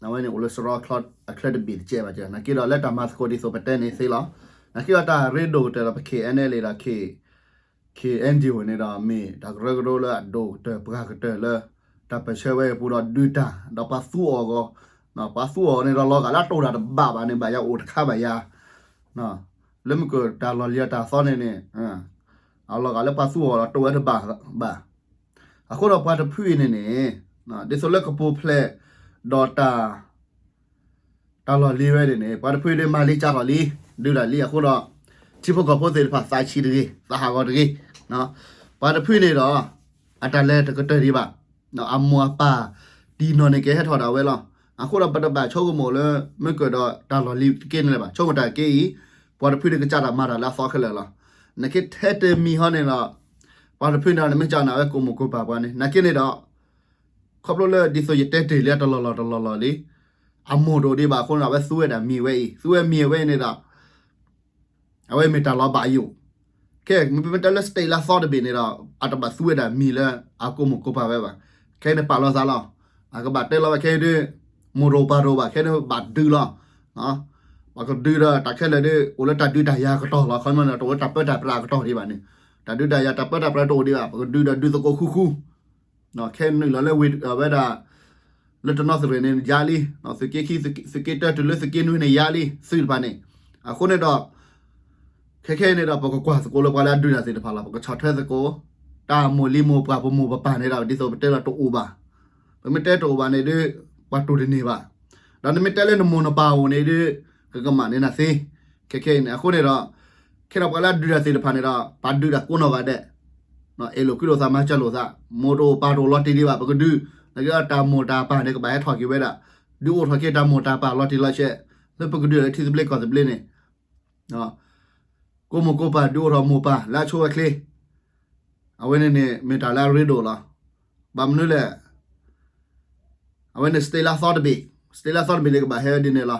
အဝဲန့ၣ်အိၣ်လၢစရီအချၢတဘ့ၣ်တကဲးဘၣ်ကဲး နာ်က့ဒီးလၢတၢ်မၤသကိးဒ်သိးပတဲန့ၣ်သ့လီၤ. နာ်က့ဒီးတၢ်ရ့ဒိၣ်ကတၢၢ်ဒီးပ KNLA ဒီး K KNDO န့ၣ်ဒီး မ့ၢ်တၢ်ကရၢကရိလၢအဒိၣ်ကတၢၢ်ပှၤကတၢၢ်လၢ တၢ်ပၢၢ်ဆၢဝဲအပူၤဒီးဒုးတၢ် ဒီးပှၤသူအီၤအဂီၢ်, ပှၤသူအီၤန့ၣ်ဒီးလီၤဂာ်လၢအတအိၣ်တၢ်တဘၣ်ဘၣ်န့ၣ် ဘၣ်ယၤအိၣ်တခါဘၣ်ယၤ, လၢမ့ၢ်ကတၢၢ်တၢ်လီၢ်လံၤအတၢ်သီန့ၣ်န့ၣ် အလီၤဂာ်လၢပှၤသူအီၤဒီးတအိၣ်ဝဲတဘၣ်ဘၣ်. အဃိဒီးပှၤတဖုအံၤန့ၣ်န့ၣ် ဒ်သိးလၢကပူၤဖျဲးဒီးတၢ် တၢ်လီၢ်လံၤဝဲန့ၣ်န့ၣ် ပှၤတဖုဒုးမၤလံကၢ်ထီၣ်လံ, ဒုးတၢ်လံ အဃိဒီး ထံဖိကီၢ်ဖိသ့ၣ်တဖၣ်သးဆံးတဂ့ၤ, သးဟးဂီၤတဂ့ၤ. ပှၤတဖုန့ၣ်ဒီး အတၢ်လဲၤတကတၢၢ်ဒံးဘၣ်, အမိၢ်အပၢ်တံၢ်နီၢ်န့ၣ်ကဟဲထီၣ်ဒၣ်ဝဲလီၤ. အဃိဒီးပတဘၣ်ဆိကမိၣ်လၢ မ့ၢ်ကဒီးတၢ်လီၢ်လံၤတက့ၢ်န့ၣ်လၢၤဘၣ်, ဆိကမိၣ်တၢ်က့ၢ်အံၤ ပှၤတဖုဒုးကစၢ်တၢ်မၤတၢ်လၢအသီခဲလၢာ်လီၤ. နက့ထဲတမံၤဟီန့ၣ်ဒီး ပှၤတဖုန့ၣ်နမ့ၢ်ကနၣ်ဝဲကိးမိၢ်ကိးပၢ်ပှၤန့ၣ် နာ်က့န့ၣ်ဒီး ခီဖျိလၢဒ်သိးယတဲတ့ၢ်လံတလီၢ်လီၢ်တလီၢ်လီၢ်လံ, အမိၢ်တအိၣ်ဒံးဘၣ်အဃိန့ၣ်ဒီး အဝဲသူဝဲဒၣ်မံၤဝဲအံၤ, သူဝဲမံၤအဝဲအံၤန့ၣ်ဒီး အဝဲမ့ၢ်တၢ်လီၤဘၣ်ယိာ်, ခဲမ့ၢ်တဲလၢ state လၢအသီတဘ့ၣ်န့ၣ်ဒီး အတဘၣ်သူဝဲဒၣ်မံၤလၢအကိးမိၢ်ကိးပၢ်ဝဲဘၣ်. ခဲအံၤန့ၣ်ပာ်လီၤသးလီၤ, အကဘၣ်တဲလီၤဝဲခဲအံၤဒုး မိၢ်တအိၣ်ပၢ်တအိၣ်ဘၣ်, ခဲအံၤဒုးဘၣ်ဒုးလီၤ. ပကဒုးဒီးတၢ်ခဲလၢာ်ဒုး အိၣ်လၢတၢ်ဒုးတၢ်ယၤအကတီၢ်လီၤ. ခီမ့ၢ်န့ၣ် တအိၣ်လၢတၢ်ပၢတၢ်ပြးအကတီၢ်ဒံးဘၣ်န့ၣ်, တၢ်ဒုးတၢ်ယၤတၢ်ပၢတၢ်ပြးတအိၣ်ဒံးဘၣ်, ပကဒုးဒီးဒုးသကိးဃူဃူ ခဲနုာ်လီၤလၢဝ့ၢ်ဝဲဒၣ် လၢတနီသရံၣ်န့ၣ်ယါလံ, သုးက့ခံ သုးက့တၢတုၤလၢသုးက့နွံန့ၣ်ယါလံ သုးတဖၣ်န့ၣ်. အဃိန့ၣ်ဒီး ခဲခဲအံၤန့ၣ်ဒီး ပကကွၢ်သကိးလၢပှၤလၢအဒုးတၢ်သ့ၣ်တဖၣ်လီၤ. ပကဆီၣ်ထွဲသကိး တၢ်မိၢ်လံၤမိၢ်ပှၢ်ပမိၢ်ပပၢ်န့ၣ်ဒီး ဒ်သိးပတဲလီၤတအိၣ်ဘၣ်. ပမ့ၢ်တဲတအိၣ်ဘၣ်န့ၣ်ဒုး ပှၤတူၢ်တန့ၢ်ဘၣ်. ဒီးနမ့ၢ်တဲလၢနမိၢ်နပၢ်အိၣ်န့ၣ်ဒုး ကကမၣ်န့ၢ်နၤသ့. ခဲခဲအံၤန့ၣ် အဃိန့ၣ်ဒီး ခဲဒီးပှၤလၢအဒုးတၢ်သ့ၣ်တဖၣ်န့ၣ်ဒီး ပှၤဒုးတၢ်ကိးနီၢ်ဂၤဒဲး အဲၣ်လိာ်ကွံလိာ်သး မၤစၢၤလိာ်သး, မိၢ်တအိၣ်ပၢ်တအိၣ်လီၤတံၢ်ဒံးဘၣ် ပကဒုး, နကဲတၢ်မိၢ်တၢ်ပၢ်န့ၣ် ကဘၣ်ဟဲထီၣ်က့ၤဝဲဒၣ်, ဒုးအိၣ်ထီၣ်က့ၤတၢ်မိၢ်တၢ်ပၢ်လီၤတံၢ်လီၤဆဲး, လၢပကဒုးလၢထံသဘျ့ကီၢ်သဘျ့န့ၣ်, ကိးမိၢ်ကိးပၢ်ဒုးအိၣ်ထီၣ်မိၢ်ပၢ်လၢအဆိအချ့, အဝဲန့ၣ်န့ၣ် မ့ၢ်တၢ်လၢအရ့ဒိၣ်လီၤ. ဘၣ်မနုၤလဲၣ် အဝဲန့ၣ် state လၢအသီတဘ့ၣ်, state လၢအသီတဘ့ၣ်န့ၣ် ကဘၣ်ဟဲဝဲဒ်န့ၣ်လီၤ.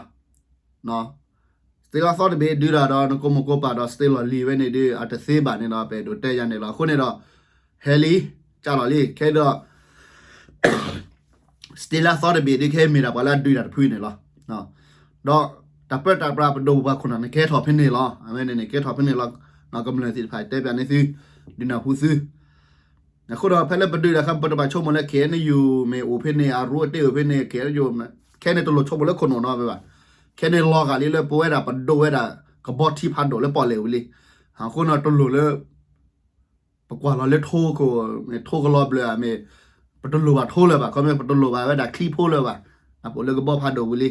state လၢအသီတဘ့ၣ်ဒုးတၢ်ဒီး နကိးမိၢ်ကိးပၢ်ဒီး state လီၢ်လံၤဝဲန့ၣ်ဒုး အတသ့ဘၣ်န့ၣ်ဒီး ပအဲၣ်ဒိးတဲယၤန့ၣ်လီၤ. အဃိန့ၣ်ဒီး ဟဲလံ, ကၢ်လီၤလံ, ခဲဒီး state လၢအသီတဘ့ၣ်ဒုး ကဟဲမ့ၢ်ဒၣ်ပှၤလၢအဒုးတၢ်တဖုန့ၣ်လီၤ. ဒီးတၢ်ပၢတၢ်ပြးပဒိၣ်ပပှၢ်ခိၣ်နၢ်န့ၣ် ကဟဲထီၣ်ဖဲန့ၣ်လီၤ. အဝဲန့ၣ်န့ၣ် ကဟဲထီၣ်ဖဲန့ၣ်လီၤ. ကမျၢၢ်သ့ၣ်တဖၣ်တဲပၠးန့ၢ်သု, ဒုးနၢ်ဟူသု အဃိဒီး ဖဲလၢပဒုးတၢ်အခါ ပတဘၣ်ဆိကမိၣ်လၢ KNU မ့ၢ်အိၣ်ဖဲန့ၣ် အရူအတ့ၢ်အိၣ်ဖဲန့ၣ် KNU, ခဲန့ၣ်တလိၣ်ဆိကမိၣ်လၢခိၣ်နူာ်နီတဘ့ၣ်ဘၣ်. ခဲန့ၣ်လီၤဂာ်လံလၢပဝဲဒၣ်ပဒိၣ်ဝဲဒၣ် ကဘီထံဖးဒိၣ်လၢပီၣ်လဲၣ်ဝံၤလံ. အဃိန့ၣ်တလိၣ်လၢ ပကွၢ်လီၤလၢထိ, ထိကလီၤဘျၢၣ်ဧါမ့ၢ်, ပတလိၣ်ဘၣ်ထိလၢၤဘၣ်, ခီမ့ၢ်ပတလိၣ်ဘၣ်ဝဲဒၣ်ချံဖိလၢၤဘၣ်, ပအိၣ်လၢကဘီဖးဒိၣ်ဝံၤလံ.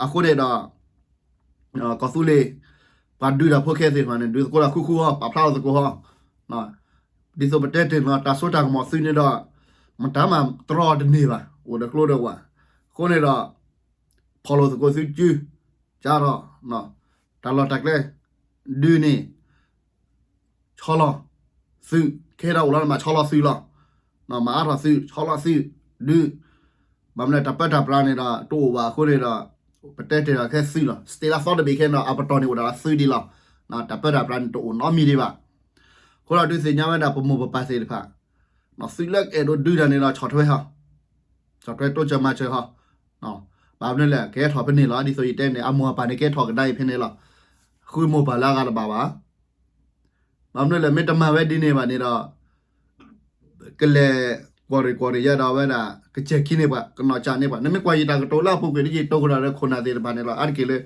အဃိန့ၣ်ဒီး အဃိန့ၣ်ဒီး ကီၢ်သူလ့ၤ ပှၤဒုးတၢ်ဖိခဲသ့ၣ်တဖၣ်န့ၣ် ဒုးသကိးတၢ်ဃူဃူအီၤ, ပာ်ဖျါလီၤသကိးအီၤ. ဒ်သိးပတဲတ့ၢ်နီၤ တၢ်စိတၢ်ကမီၤသုန့ၣ်ဒီး မတၤမၤတြီတန့ၢ်ဘၣ်, အိၣ်ဒီးကျိဒီးဝး. အဃိန့ၣ်ဒီး ဖီၣ်လိာ်သကိးသုစု, ကၢ်ထီၣ် တၢ်လီၢ်တၢ်ကျဲ ဒုးန့ၣ် ဆီလီၤသုး, ခဲဒီးအိၣ်လီၤမးဆီလီၤသုးလီၤ. မၤအါထီၣ်သုး, ဆီလီၤသုး, ဒုး, ဘၣ်မနုၤလဲၣ် တၢ်ပၢတၢ်ပြးန့ၣ်ဒီး တအိၣ်ဘၣ်အဃိန့ၣ်ဒီး ပတဲတ့ၢ်ဒီးခဲသုးလီၤ. state လၢအသီတဘ့ၣ်ခဲန့ၣ်ဒီး အပတီၢ်န့ၣ်အိၣ်ဒၣ်လၢသုးဒံးလီၤ. တၢ်ပၢတၢ်ပြးန့ၣ်တအိၣ်နီတမံၤဒံးဘၣ်. အဃိဒီးဒုးသ့ၣ်ညါဝဲဒၣ်ပမိၢ်ပပၢ်သ့ၣ်တဖၣ်, သုးလၢအဲၣ်ဒိးဒုးတၢ်န့ၣ်ဒီး ဆီၣ်ထွဲဟီ, ဆီၣ်ထွဲတိစၢၤမၤစၢၤဟီ. ဘၣ်မနုၤလဲၣ် ကဟဲထီၣ်ဖဲန့ၣ်လီၤ. ဒ်သိးယတဲန့ၣ် အမိၢ်အပၢ်န့ၣ် ကဟဲထီၣ်ကဒါအံၤဖဲန့ၣ်လီၤ. ဃုမိၢ်ပၢ်လၢအဂၤတဘၣ်ဘၣ်. ဘၣ်မနုၤလဲၣ် မ့ၢ်တမၤဝဲဒ်န့ၣ်ဘၣ်န့ၣ်ဒီး ကလဲၤကွၢ်ရ့ၣ်ကွၢ်ရ့ၣ်ယဲဒီးဝဲဒၣ် ကစဲၤခံန့ၢ်ပှၤ ကနီၣ်ကၢ်န့ၢ်ပှၤ. နမ့ၢ်ကွၢ်ယတၢ်ကတိၤလၢအပူၤကွံာ် ဒ်ယတိၤကဒီးလၢခိၣ်နၢ်သ့ၣ်တဖၣ်န့ၣ်လီၤ. အါတက့ၢ်လၢ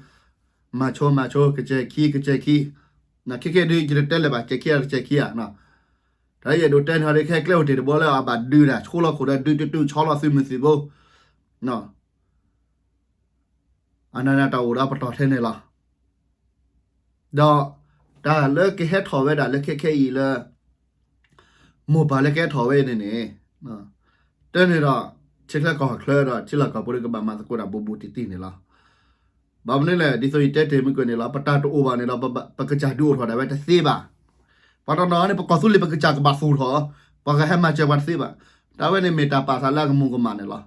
မၤဆိမၤဆိ ကစဲၤခံ ကစဲၤခံ, ခဲခဲဒုး ယတတဲလၢၤဘၣ် ကစဲၤခံဧါ တကစဲၤခံဧါ. တၢ်လၢယအဲၣ်ဒိးတဲန့ၣ်ဒီး ခဲကျဲအိၣ်တ့ၢ်တဘိလၢအဘၣ်ဒုးတၢ် ဆိလီၤခိၣ်ဒီးဒုးတုၤတုၤ ဆီလီၤသုးမုၢ်သံၣ်ဘိ အနၢ်နၢ်တၢ်အိၣ်ဒီးပတီၢ်ထဲန့ၣ်လီၤ. ဒီးတၢ်လၢကဟဲထီၣ်ဝဲဒၣ်လၢခဲခဲအံၤလၢ မိၢ်ပၢ်လၢကဟဲထီၣ်ဝဲန့ၣ်န့ၣ် တၢ်န့ၣ်ဒီး ဆဲးချၢကီၢ်ချၢဒီး ထံလီၢ်ကီၢ်ပူၤဒီးကဘၣ်မၤသကိးတၢ်ဘူးဘူးတံၢ်တံၢ်န့ၣ်လီၤ. ဘၣ်မနုၤလဲၣ် ဒ်သိးယတဲတ့ၢ်မုၢ်ကၢၢ်န့ၣ်လီၤ ပတၢ်တအိၣ်ဘၣ်န့ၣ်ဒီး ပကစၢ်ဒုးအိၣ်ထီၣ်ဒၣ်ဝဲတသ့ဘၣ်. ပှၤတနီၤန့ၣ် ပကီၢ်သူလ့ၤပကစၢ်ကဘၣ်သူၣ်ထီၣ်, ပှၤကဟဲမၤစၢၤပှၤတသ့ဘၣ်. တၢ်ဝဲန့ၣ်မ့ၢ်တၢ်ပာ်သးလၢအကမူၤကမၣ်န့ၣ်လီၤ.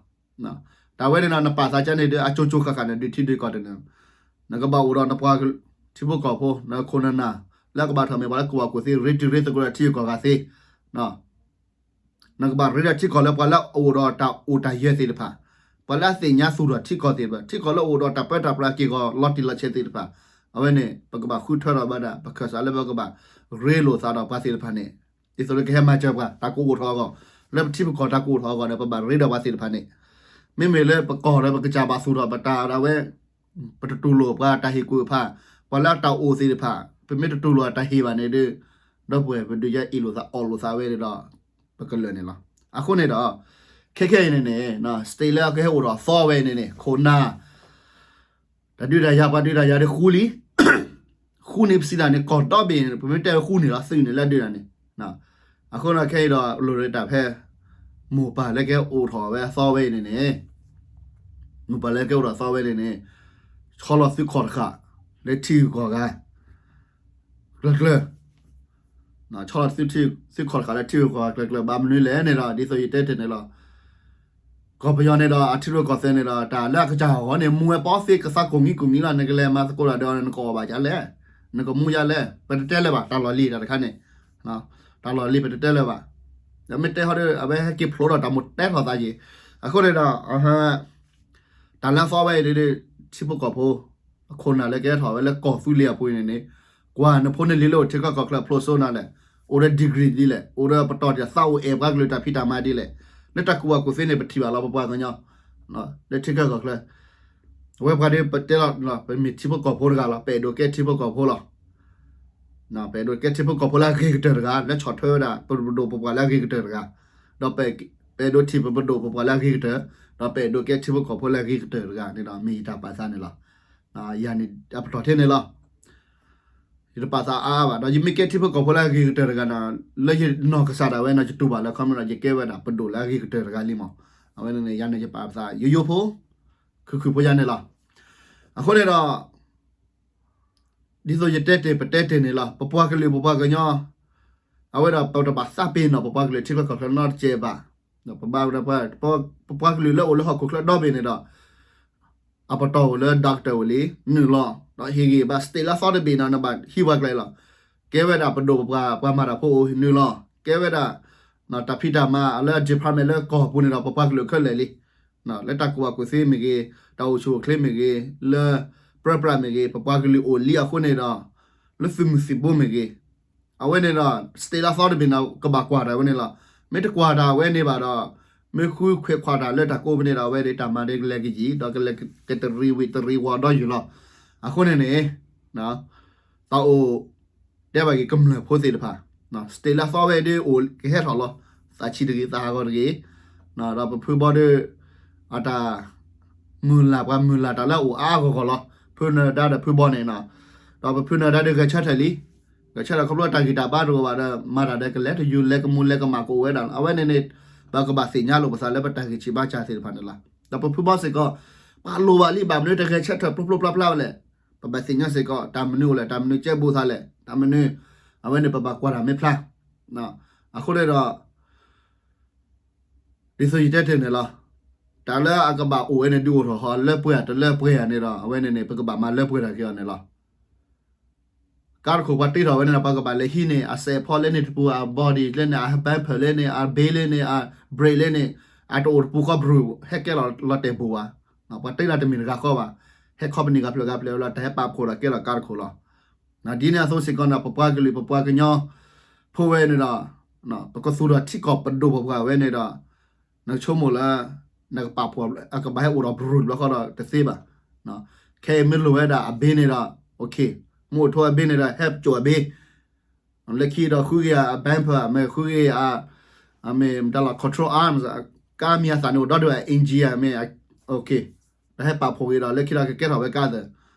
တၢ်ဝဲန့ၣ်ဒီး နပာ်သးကန့ၣ်ဒီး အကၠိကၠိဃၣ်ဃၣ်န့ၣ် ဒုးထံဒုးကီၢ်တန့ၣ် နကဘၣ်အိၣ်ဒီးနပှၤထံဖိကီၢ်ဖိ နခိၣ်နနၢ် လၢကဘၣ်ထီၣ်မ့ၢ်ပှၤလၢကဝီၤကိၢ်သ့ ရ့တံၤရ့သကိးဒီးထံဂုၤကီၢ်ဂၤသ့ နကဘၣ်ရ့ဒီးထံကီၢ်လၢပှၤလၢအအိၣ်ဒီးတၢ်အိၣ်တၢ်ယၢၤသ့ၣ်တဖၣ်, ပှၤလၢအသ့ၣ်ညါသူၣ်ထီၣ်ထံကီၢ်သ့ၣ်တဖၣ်, ထံကီၢ်လၢအအိၣ်ဒီးတၢ်ပၢတၢ်ပြးက့ၢ်ဂီၤလီၤတံၢ်လီၤဆဲးသ့ၣ်တဖၣ်, အဝဲန့ၣ် ပကဘၣ်ဃုထၢထီၣ်ဘၣ်ဒၣ် ပခၢၣ်စးလၢပကဘၣ်ရ့လိာ်သးဒီးပှၤသ့ၣ်တဖၣ်န့ၣ်, ဒ်သိးလၢကဟဲမၤစၢၤပှၤ တၢ်ကအိၣ်ထီၣ်အဂီၢ်, လၢပထံပကီၢ်တၢ်ကအိၣ်ထီၣ်အဂီၢ်န့ၣ် ပဘၣ်ရ့ဒီးပှၤသ့ၣ်တဖၣ်န့ၣ်, မ့မ့ၢ်လၢပကီၢ်ဒီးပကစၢ်ဘၣ်သူၣ်ထီၣ် ပတၢ်ဒၣ်ဝဲ ပတတူၢ်လိာ်ပှၤတၢ်ဟ့ၣ်ကူၣ်ဖး, ပှၤလၢအတၢ်အိၣ်သ့ၣ်တဖၣ်, ပမ့ၢ်တတူၢ်လိာ်အတၢ်ဟ့ၣ်ဘၣ်န့ၣ်ဒီး, ဒီပုၢ်ဝဲၢ်ပဒုးယဲအ့ၣ်လိာ်သးအီၣ်လိာ်သးဝဲဒီး ပကလၢာ်န့ၣ်လီၤ. အဃိန့ၣ်ဒီး, ခဲခဲအံၤန့ၣ်န့ၣ်, state လၢကဟဲအိၣ်ထီၣ်သီဝဲအံၤန့ၣ်န့ၣ် ခိၣ်နၢ် တၢ်ဒုးတၢ်ယၤ ပှၤဒုးတၢ်ယၤဒီးဃူလံ, ဃူန့ၣ်ပစံးတၢ်န့ၣ် ကီၢ်ဒီဘ့ၣ်န့ၣ် ပမ့ၢ်တဲဝဲဃူန့ၣ်လီၤ သုးန့ၣ်လၢဒုးတၢ်န့ၣ်, အဃိဒီးခဲအံၤဒီး လိၣ်ရ့တၢ်ဖဲ မိၢ်ပၢ်လၢကဟဲအိၣ်ထီၣ်ဝဲအသီဝဲအံၤန့ၣ်န့ၣ်, မိၢ်ပၢ်လၢကဟဲအိၣ်ထီၣ်သီဝဲန့ၣ်န့ၣ်, ဆီလီၤသုးခီၣ်တဃာ် လၢထံဂုၤကီၢ်ဂၤ ကျၢၤကျၢၤ ဆီလီၤသုးခီၣ်တဃာ်လၢထံဂုၤကီၢ်ဂၤကျၢၤကျၢၤ ဘၣ်မနုၤလဲၣ်န့ၣ်ဒီး ဒ်သိးယတဲတ့ၢ်န့ၣ်လီၤ. ကီၢ်ပယီၤန့ၣ်ဒီး အထံရူၢ်ကီၢ်သဲးန့ၣ်ဒီး တၢ်လၢအကစၢ်အဂီၢ်န့ၣ် မူဝဲပီသ့ကသးကိၢ်မံကိၢ်မံလီၤ. နကလဲၤမၤသကိးတၢ်ဒီး နကအီၣ်ဘၣ်ဒ်လဲၣ်, နကမူဒ်လဲၣ်, ပတတဲလၢၤဘၣ် တၢ်လီၢ်လံၤတၢ်တခါန့ၣ်, တၢ်လီၢ်လံၤပတတဲလၢၤဘၣ်. ဒီးမ့ၢ်တဲဟီဒီး အဝဲဟဲက့ၤဖျိးဒီးတၢ်မိၣ်တဲထီၣ်သးက့ၤ, အဃိန့ၣ်ဒီး တၢ်လၢအသီဝဲအံၤဒီး ထံဖိကီၢ်ဖိ အခိၣ်နၢ်လၢကဟဲထီၣ်ဝဲလၢကီၢ်သူလ့ၤအပူၤအံၤန့ၣ်န့ၣ်, ကွၢ်နဖိနလံၤလၢအိၣ်ထံကီၢ်ကီၢ်ချၢအဖျိစိနၤလဲၣ်, အိၣ်ဒီး degree ဒ်လဲၣ်, အိၣ်ဒီးပတီၢ်တၢ်သးအိၣ်အဲၣ်ပှၤကလုာ်တၢ်ဖံးတၢ်မၤဒ်လဲၣ်, လၢတၢ်ကူၣ်ဘၣ်ကူၣ်သ့န့ၣ် ပထံၣ်ဘၣ်လီၤ ပပှၤကညီ လၢထံကီၢ်ကီၢ်ချၢ အဝဲပှၤဒီးပတဲလီၤ ပမ့ၢ်ထံဖိကီၢ်ဖိတဂၤလီၤ, ပအဲၣ်ဒိးကဲထံဖိကီၢ်ဖိလီၤ. ပအဲၣ်ဒိးကဲထံဖိကီၢ်ဖိလၢအဂ့ၤကတၢၢ်တဂၤ လၢဆီၣ်ထွဲဝဲဒၣ် ပဒိၣ်ပပှၢ်လၢအဂ့ၤကတၢၢ်တဂၤ, ဒီးပအဲၣ်ဒိးထံၣ်ပပဒိၣ်ပပှၢ်လၢအဂ့ၤကတၢၢ်, ဒီးပအဲၣ်ဒိးကဲထံဖိကီၢ်ဖိလၢအဂ့ၤကတၢၢ်တဂၤန့ၣ်ဒီး မ့ၢ်ယတၢ်ပာ်သးန့ၣ်လီၤ. ယၤန့ၣ်အပတီၢ်ထဲန့ၣ်လီၤ. ယတပာ်သးအါအါဘၣ်, ဒီးယမ့ၢ်ကဲထံဖိကီၢ်ဖိလၢအဂ့ၤကတၢၢ်တဂၤန့ၣ်, လၢယနီၢ်ကစၢ်ဒၣ်ဝဲန့ၣ် ယတူၢ်ဘၣ်လၢ ခီမ့ၢ်ဒီး ယကဲဝဲဒၣ်ပဒိၣ်လၢအဂ့ၤကတၢၢ်တဂၤလံမး. အဝဲန့ၣ်န့ၣ် ယၤန့ၣ်ယပာ်သးယိယိဖိ, ခုၣ်ခုၣ်ဖိယၤန့ၣ်လီၤ. အဃိန့ၣ်ဒီး ဒ်သိးယတဲတ့ၢ်ပတဲတ့ၢ်န့ၣ်လီၤ, ပပှၤကလုာ်ပပှၤကညီ, အဝဲဒၣ်ပတဘၣ်သးပ့ၤနီၣ် ပပှၤကလုာ်ထံချၢကီၢ်ချၢနီတစဲးဘၣ်. ပဘၣ် ပပှၤကလုာ်လၢအိၣ်လၢဟီၣ်ခိၣ်ချၢဒီဘ့ၣ်န့ၣ်ဒီး အပတီၢ်အိၣ်လၢ doctor အိၣ်လံ နုာ်လီၤ, ဒီးဟ့ၣ်ဂံၢ်ဘါ state လၢသီတဘ့ၣ်န့ၣ် နဘၣ်ဟံးပှၤကျဲလီၤ. ကဲဝဲဒၣ်ပဒိၣ်ပပှၢ် ပှၤမၤတၢ်ဖိအိၣ်နုာ်လီၤ, ကဲဝဲဒၣ် တၢ်ဖံးတၢ်မၤလၢ department လၢကီၢ်ပူၤန့ၣ်ဒီး ပပှၤကလုာ်ခဲလၢာ်လံ. လၢတၢ်ကူၣ်ဘၣ်ကူၣ်သ့မ့ၢ်ဂ့ၤ, တၢ်အိၣ်ဆူၣ်အိၣ်ချ့မ့ၢ်ဂ့ၤ, လၢပြၢပြးမ့ၢ်ဂ့ၤ, ပပှၤကလုာ်အိၣ်လံအဃိန့ၣ်ဒီး လၢသုးမုၢ်သံၣ်ဘိမ့ၢ်ဂ့ၤ, အဝဲန့ၣ်ဒီး state လၢသီတဘ့ၣ်န့ၣ် ကဘၣ်ကွၢ်တၢ်ဝဲန့ၣ်လီၤ. မ့ၢ်တကွၢ်တၢ်ဝဲန့ၣ်ဘၣ်ဒီး မ့ၢ်ဃုခွဲးခွးတၢ်လၢတၢ်ကိးဖဲန့ၣ်ဒီး အဝဲဒၣ်တၢ်မၤဒ်ကလဲၤကယံာ် ဒီးကလဲၤကတရံးဝံၤတရံးဝီၤဒီးယုာ်လီၤ. အဃိန့ၣ်န့ၣ် တၢ်အိၣ် တဲဘၣ်က့ၤကမျၢၢ်ဖိသ့ၣ်တဖၣ် state လၢသီဝဲဒၣ်အိၣ်ကဟဲထီၣ်လီၤ, သးဆံးတဂ့ၤ သးဟးဂီၤတဂ့ၤ, ဒီးပဖုဘီဒီး အတၢ် မုၢ်လၢ်ပှၤမုၢ်လၢ်တၢ်လၢအအိၣ်အါအါဂီၢ်ဂီၢ်လီၤ. ဖုနၢၤဒါဒီးဖုဘီန့ၣ်, ဒီးပဖုနၢၤဒါဒီးဂဲၤဆၢထၢၣ်လံ, ဂဲၤဆၢထၢၣ်ခီဖျိတၢ်ဂံၢ်တၢ်ဘါတအိၣ်ဘၣ်ဒီး မၤတၢ်ဒီးကလဲၤတယုၢ် လဲၤကမူလဲၤကမၣ်ကအိၣ်ဝဲဒၣ်လီၤ. အဝဲန့ၣ်န့ၣ် ပကဘၣ်သ့ၣ်ညါလိာ်ပသးလၢပတၢ်ဂံၢ်ဆံးဘါစၢ်သ့ၣ်တဖၣ်န့ၣ်လီၤ. ဒီးပဖုဘီစ့ၢ်ကီး ပှၤလိၣ်ဘၣ်လံ ဘၣ်မနုၤတဂဲၤဆၢထၢၣ်ဖျိဖျိဖျါဖျါဝဲလဲၣ်. ပဘၣ်သ့ၣ်ညါစ့ၢ်ကီး တၢ်မနုၤအိၣ်လဲၣ် တၢ်မနုၤကဲဘူးသးလဲၣ် တၢ်မနုၤ, အဝဲန့ၣ်ပဘၣ်ကွၢ်တၢ်မ့ၢ်ဖျါ. အဃိန့ၣ်ဒီး ဒ်သိးယတဲတ့ၢ်န့ၣ်လီၤ. တၢ်လၢအကဘၣ်အိၣ်ဝဲန့ၣ် ဒုးအိၣ်ထီၣ်ဟီ လၢပှဲၤတလၢပှဲၤဧါန့ၣ်ဒီး အဝဲန့ၣ်န့ၣ် ပကဘၣ်မၤလၢပှဲၤတၢ်က့ၤအီၤန့ၣ်လီၤ. ကါတခိၣ်ပှၤတ့ထီၣ်ဝဲန့ၣ်ဒီး ပှၤကဘၣ်လဲၤဟံးန့ၢ် အစဲးဖီလဲန့ၣ်တပူၤ အ body လဲန့ၣ် အ bumper လဲန့ၣ် အ brake လဲန့ၣ် အတအိၣ်တပူၤဃီ ဘြူၤ ဟဲကဲလီၤလီၤတဲာ်ဘူးဘၣ်. ပှၤတ့လီၤတမ့ၢ်တဂၤဃီဘၣ်. ဟဲ company ဂၤဖျၢၣ်ဂၤဖျၢၣ်ဝဲလီၤ တၢ်ဟဲပာ်ဖှိၣ်ဒီးကဲလီၤကါတခိၣ်လီၤ. ဒ်န့ၣ်အသိးစ့ၢ်ကီးန့ၣ် ပပှၤကလုာ် ပပှၤကညီဖိဝဲန့ၣ်ဒီး ပကသူၣ်ထီၣ်ထံကီၢ်ပဒိၣ်ပပှၢ်ဝဲန့ၣ်ဒီး နကဆိကမိၣ်လၢ နကပာ်ဖှိၣ် အကဘၣ်ဟဲအိၣ်ဒီးဘြူၤတဘျီဃီဒီးတသ့ဘၣ်. ခဲအံၤမ့ၢ်လိၣ်ဝဲဒၣ်အဘ့န့ၣ်ဒီး မ့ၢ်အိၣ်ထိအဘ့န့ၣ်ဒီး ဟဲစိာ်အဘ့ လၢခံဒီးဃုဂ့ၤအ bumper မ့ၢ်ဃုဂ့ၤအ မ့ၢ်တၢ်လီၤ control arms ကါမံၤအသၣ်န့ၣ်အိၣ်ဒီဒူၣ် engine မ့ၢ် ဒီးဟဲပာ်ဖှိၣ်ဂ့ၤဒီး လၢခံဒီးကကဲထီၣ်ဝဲကါသၢၣ်.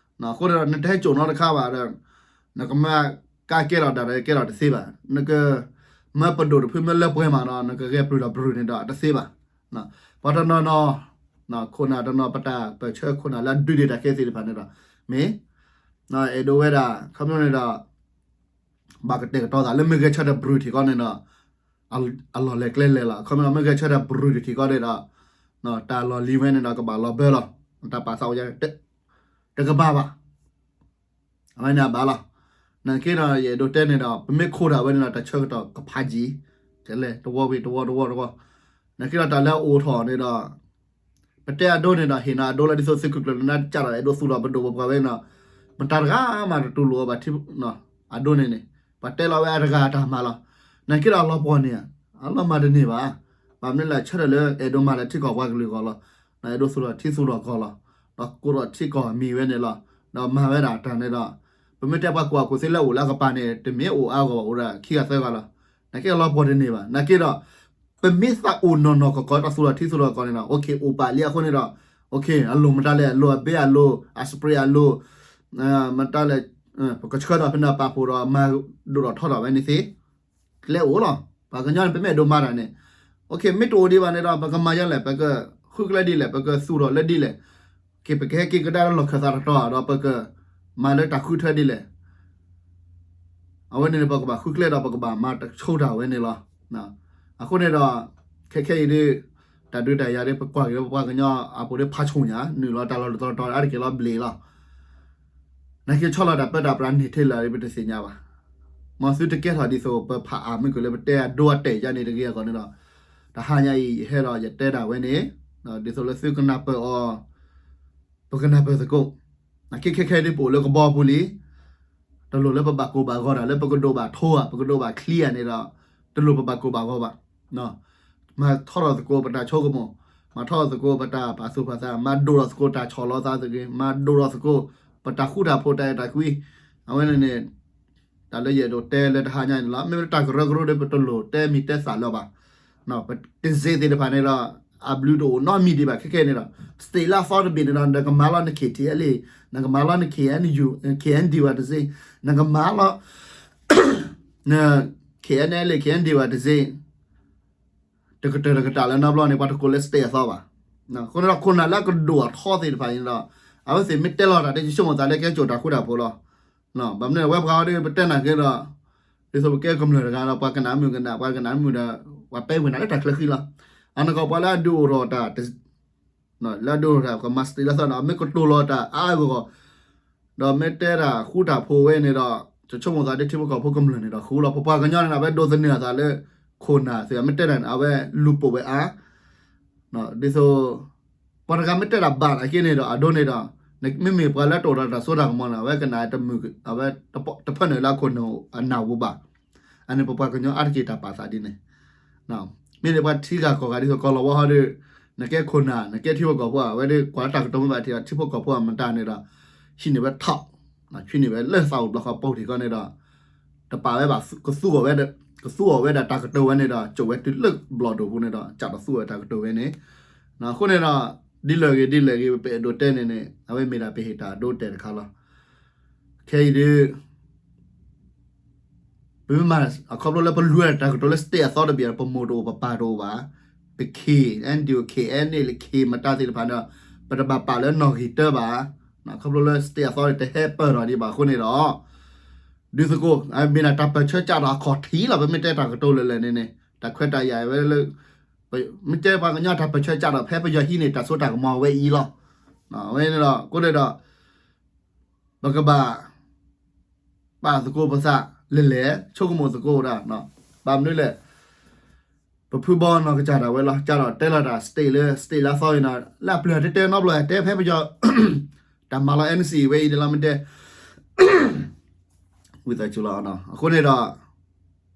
အဃိဒီး နတဟဲစိာ်နီတခါဘၣ်ဒီး နကမၤကါကဲထီၣ်တၢ်ဒီးကဲထီၣ်တသ့ဘၣ်. နကမၤပဒိၣ်တဖုမ့ၢ်လၢပှဲၤမးဒီး နကဂဲၤပျုၢ်ဒီးဘြူၤန့ၣ်ဒီးတသ့ဘၣ်. ပှၤတနီၤနီၤ ခိၣ်နၢ်တနီၤ ပတၢ်ပၢၢ်ဆၢခိၣ်နၢ်လၢအဒုးဒ့ၣ်တၢ်ခဲသ့ၣ်တဖၣ်န့ၣ်ဒီး မ့ၢ် အဲၣ်ဒိးဝဲဒၣ် ခီဖျိန့ၣ်ဒီး ဘၣ်ကတဲာ်ကတီၤသးလၢမ့ၢ်ဂဲၤဆၢထၢၣ်ဘြူၤထံးကီးန့ၣ်ဒီး အလီၢ်လဲၤကျဲလဲၤလီၤ. ခီဖျိမ့ၢ်ဂဲၤဆၢထၢၣ်ဘြူၤထံးကီးန့ၣ်ဒီး တၢ်လီၢ်လံၤဝဲန့ၣ်ဒီးကဘၣ်လီၤဘၢလီၤ. တၢ်ပာ်သးအိၣ်ယါ တကဘၣ်ဘၣ်. အဝဲန့ၣ်အဘၣ်လီၤ. နာ်က့ဒီး ယအဲၣ်ဒိးတဲန့ၣ်ဒီး ပမ့ၢ်ခိးတၢ်ဝဲန့ၣ်ဒီး တၢ်ဆၢကတီၢ်ကဖးယံာ် ကလဲၤတဝီဝံၤတဝီတဝီတဝီ. နာ်က့ဒီးတၢ်လၢအအိၣ်ထီၣ်န့ၣ်ဒီး ပတဲအဒိန့ၣ်ဒီး ဟ့ၣ်နီၤအဒိလၢဒ်သိးသုးခိၣ်ကျၢၢ်လၢနါကၢ်ဒီး အဲၣ်ဒိးသူၣ်ထီၣ်ပဒိၣ်ပပှၢ်ဝဲန့ၣ်ဒီး မတၤတဂၤမးတတူၢ်လိာ်အီၤဘၣ်ထံ အဒိန့ၣ်န့ၣ် ပှၤတဲလီၤဝဲအတဂၤအတၢ်မၤလီၤ. နာ်က့ဒီးအလီၤပှီၢ်န့ၣ် အလီၤမၤတန့ၢ်ဘၣ်. ဘၣ်မနုၤလဲၣ် ဆၢထၢၣ်လၢအဲၣ်ဒိးမၤလၢထံကီၢ်ပှၤကလုာ်အဂီၢ်လီၤ. အဲၣ်ဒိးသူၣ်ထီၣ်ထံသူၣ်ထီၣ်ကီၢ်လီၤ. ဒီးကိးထီၣ်ထံကီၢ်မံၤဝဲန့ၣ်လီၤ. ဒီးမၤဝဲဒၣ်တၢ်န့ၣ်ဒီး ပမ့ၢ်တဲပှၤကူၣ်ဘၣ်ကူၣ်သ့လၢအအိၣ်လၢအကပၤန့ၣ် တမ့ၢ်အိၣ်အါဂီၢ်ဘၣ် အိၣ်ဒၣ်ခံဂၤသၢဂၤလီၤ. နာ်က့အလီၤပှီၢ်တန့ၢ်ဘၣ်. နာ်က့ဒီး ပမ့ၢ်သးအိၣ်နီၢ်နီၢ်ကီၢ်ကီၢ် တၢ်သူၣ်ထီၣ်ထံသူၣ်ထီၣ်ကီၢ်န့ၣ်ဒီး အိၣ်ဘၣ်လံအဃိန့ၣ်ဒီး အလိၣ်မတၤလဲၣ် အလိၣ်အဘ့ၣ်အလိၣ် အ spray အလိၣ် မတၤလဲၣ် ပကဆှၢဒီးဖဲန့ၣ်ပာ်ဖှိၣ်ဒီးမၤဒိၣ်ထီၣ်ထီထီၣ်ဝဲန့ၣ်သ့ ကျဲအိၣ်လီၤ. ပှၤကညီန့ၣ် ပမ့ၢ်အဲၣ်ဒိးမၤတၢ်န့ၣ် မ့ၢ်တအိၣ်ဒံးဘၣ်န့ၣ်ဒီး ပကမၤယါလဲၣ် ပကဃုကျဲဒ်လဲၣ် ပကသူၣ်ထီၣ်လၢဒ်လဲၣ် ပကဟဲက့ၤကဒါလၢလီၢ်ခၢၣ်သးတတီၤဒီး ပကမၤလၢတၢ်ဃုထၢဒ်လဲၣ် အဝဲန့ၣ်န့ၣ် ပကဘၣ်ဃုကျဲဒီး ပကဘၣ်မၤတၢ်ဆိတၢ်ဝဲန့ၣ်လီၤ. အဃိန့ၣ်ဒီး ခဲခဲအံၤဒ် တၢ်ဒုးတၢ်ယၤဒ် ပကွၢ်က့ၤလၢပပှၤကညီအပူၤဒ်ဖးဆူၣ်ညါ နုာ်လီၤတၢ်လီၢ်တတီၤတတီၤ အါတက့ၢ်လီၤဘျ့ၣ်လီၤ. နာ်က့ဆီလီၤတၢ်ပၢတၢ်ပြးန့ၢ်ထဲလၢာ်ဒ်ပတသ့ၣ်ညါဘၣ်. မ်သုတကဲထီၣ်ဒ်သိးပဖးအါမ့ၢ်ကလၢပတဲအဒိအတဲာ်ယါန့ၣ် တဂ့ၤအဂီၢ်န့ၣ်ဒီး တဟါညါအံၤ ယဟဲဒီးယတဲဒၣ်ဝဲန့ၣ် ဒ်သိးလၢသုကနၢ်ပၢၢ်အီၤ ပကနၢ်ပၢၢ်သကိး. နာ်က့ခဲခဲဒ်ပအိၣ်လၢကဘီပူၤလံ တလိၣ်လၢပဘၣ်ကိၢ်ဘၣ်ဂီၤတၢ်လၢပကဒိးဘၣ်ထိဧါ ပကဒိးဘၣ်ချံဧါန့ၣ်ဒီး တလိၣ်ပဘၣ်ကိၢ်ဘၣ်ဂီၤဘၣ်. မၤထီထီၣ်သကိးပတၢ်ဆိကမိၣ်, မၤထီထီၣ်သကိးပတၢ်ပာ်သူၣ်ပာ်သး, မၤဒိၣ်ထီၣ်သကိးတၢ်ဆီၣ်လီၤသးသက့ၤ, မၤဒိၣ်ထီၣ်သကိးပတၢ်ဃူတၢ်ဖိးတၢ်အဲၣ်တၢ်ကွံ. အဝဲန့ၣ်န့ၣ် တၢ်လၢယအဲၣ်ဒိးတဲလၢတဟါညါန့ၣ်လီၤ. မ့မ့ၢ်တၢ်ကရၢကရိဒီး ပတလိၣ်တဲမံၤတဲသးလၢၤဘၣ်. ပတံၤစ့သ့ၣ်တဖၣ်န့ၣ်ဒီး အဘျုးတအိၣ်နီတမံၤဒံးဘၣ် ခဲခဲန့ၣ်ဒီး state လၢအသီတဘ့ၣ်န့ၣ်ဒီး နကမၤလီၤန K T L A, နကမၤလီၤန K N U, K N D Y တစ့, နကမၤလီၤ K N L A, K N D Y တစ့, တကတၢၢ်တကတၢၢ်လၢနီတဘျီန့ၣ် ပှၤတကိးလၢ state အသီဘၣ်. အဃိန့ၣ်ဒီး ခိၣ်နၢ်လၢအကဒိၣ်အထီသ့ၣ်တဖၣ်န့ၣ်ဒီး အဝဲသ့ၣ်မ့ၢ်တဲလီၤတၢ်ဒီး ယဆိကမိၣ်သးလၢကဲကၠိၣ်တၢ်ဃူတၢ်ဖိးလီၤ. ဘၣ်မနုၤဝဲပှၤအီၤဒီး ပတဲနၤက့ဒီး ဒ်သိးပကဲကမျၢၢ်တဂၤဒီး ပှၤကနၣ်မုၣ်ကနၣ် ပှၤကနၣ်မုၣ်ဒီး ပှၤပဲဝ့ၢ်နၤလၢတၢ်ချၢဃံလီၤ. အနီၢ်ကီၢ်ပှၤလၢအဒုးအိၣ်ထီၣ်တၢ် လၢအဒုးအိၣ်ထီၣ်တၢ် ကမၤ state လၢအသီန့ၣ် မ့ၢ်ကတိၤလီၤတၢ်အါအါဂီၢ်ဂီၢ် ဒီးမ့ၢ်တဲတၢ်ဃူတၢ်ဖိးဝဲန့ၣ်ဒီး ယဆိကမိၣ်သးဒ်ထံဖိကီၢ်ဖိကမျၢၢ်န့ၣ်ဒီး ဃူလီၤ. ပပှၤကညီန့ၣ်ဒီး အဝဲဒိးသန့ၤအသးလၢ ခိၣ်နၢ်သ့ၣ် မ့ၢ်တဲတၢ်န့ၣ် အဝဲလူၤပိာ်ဝဲအါ ဒ်သိး ပှၤတဂၤမ့ၢ်တဲတၢ်ဘၣ်နာ်က့န့ၣ်ဒီး အဒိန့ၣ်ဒီး မ့မ့ၢ်ပှၤလၢတအိၣ်ဒီးတၢ်စိတၢ်ကမီၤန့ၣ် အဝဲကနၣ်တမုာ် အဝဲတဖၣ်န့ၣ်လၢအခိၣ်နၢ်အနၢ်ပူၤဘၣ်. အန့ၣ်ပပှၤကညီအါတက့ၢ်တၢ်ပာ်သးဒ်န့ၣ် မ့ၢ်န့ၣ်ပှၤထံဂၤကီၢ်ဂၤဒ်သိးကီၢ်လီၤဝါဟီဒီး နကဲခိၣ်နၢ် နကဲထံဖိကီၢ်ဖိ အဝဲဒၣ်ကွၢ်လၢတၢ်ကတိၤမ့ၢ်ဘၣ်ထံးဒီး ထံဖိကီၢ်ဖိအမတၤန့ၣ်ဒီး ဟံးန့ၢ်ဝဲထီၣ် ဟံးန့ၢ်ဝဲလၢသးအိၣ်ဘျီဃီပူၤထံးကီၢ်န့ၣ်ဒီး တပာ်ဝဲဘၣ် ကသူအီၤဝဲဒီး ကသူအီၤဝဲဒၣ်တၢ်ကတိၤဝဲန့ၣ်ဒီး ကၠိဝဲတုၤလၢဘျီၣ်ဒိၣ်ပူၤန့ၣ်ဒီး ကးထီၣ်သူအီၤတၢ်ကတိၤဝဲန့ၣ် အဃိန့ၣ်ဒီး ဒ်လဲၣ်ဂ့ၤဒ်လဲၣ်ဂ့ၤ ပအဲၣ်ဒိးတဲန့ၣ်န့ၣ် အဝဲမ့ၢ်ဒၣ်ပဟ့ၣ်တၢ်ဒိတဲာ်တခါလီၤ. ခဲအံၤဒ် ပမ့ၢ်မၤ အခီဖျိလၢပလူၤတၢ်ကတိၤလၢ state အသီတဘ့ၣ် ပမိၢ်တအိၣ်ပပၢ်တအိၣ်ဘၣ်, ပ K N D O K N A လၢ K မတၤသ့ၣ်တဖၣ်န့ၣ်ဒီး ပတဘၣ်ပာ်လၢနီၣ်ဂံၢ်တၢဘၣ်. အခီဖျိလၢ state အသီန့ၣ် တဟဲပၢၢ်ထီၣ်ဒံးဘၣ်အဃိန့ၣ်ဒီး ဒုးသကိး မ့ၢ်ဒၣ်တၢ်ပၢၢ်ဆၢကးထီၣ်အခီၣ်ထံးလီၤ. ပမ့ၢ်တဲတၢ်ကတိၤလၢာ်လၢာ်န့ၣ်န့ၣ် တၢ်ခွဲးတၢ်ယာ်ဝဲလၢ မ့ၢ်တဲပှၤကညီတၢ်ပၢၢ်ဆၢကးထီၣ် ဖဲပယီၤဟံးန့ၢ်တၢ်စိတၢ်ကမီၤဝဲအံၤလီၤ. အဝဲန့ၣ်ဒီး အဃိန့ၣ်ဒီး ပကဘၣ် ပာ်သကိးပသးလဲၢ်လဲၢ် ဆိကမိၣ်သကိးဒၣ် ဘၣ်မနုၤလဲၣ် ပဖုဘီနီၢ်ကစၢ်ဒၣ်ဝဲလီၤ ကးထီၣ်တဲလီၤတၢ် state လၢ state လၢအသီအံၤနီၤ လၢအပျၢၤတဲတဲနီတဘျီ တဲဖဲပယီၤ တၢ်မၤလီၤ N C A ဝဲအံၤန့ၣ်လီၤ မ့ၢ်တဲ ဝံသးစူၤလီၤ. အဃိန့ၣ်ဒီး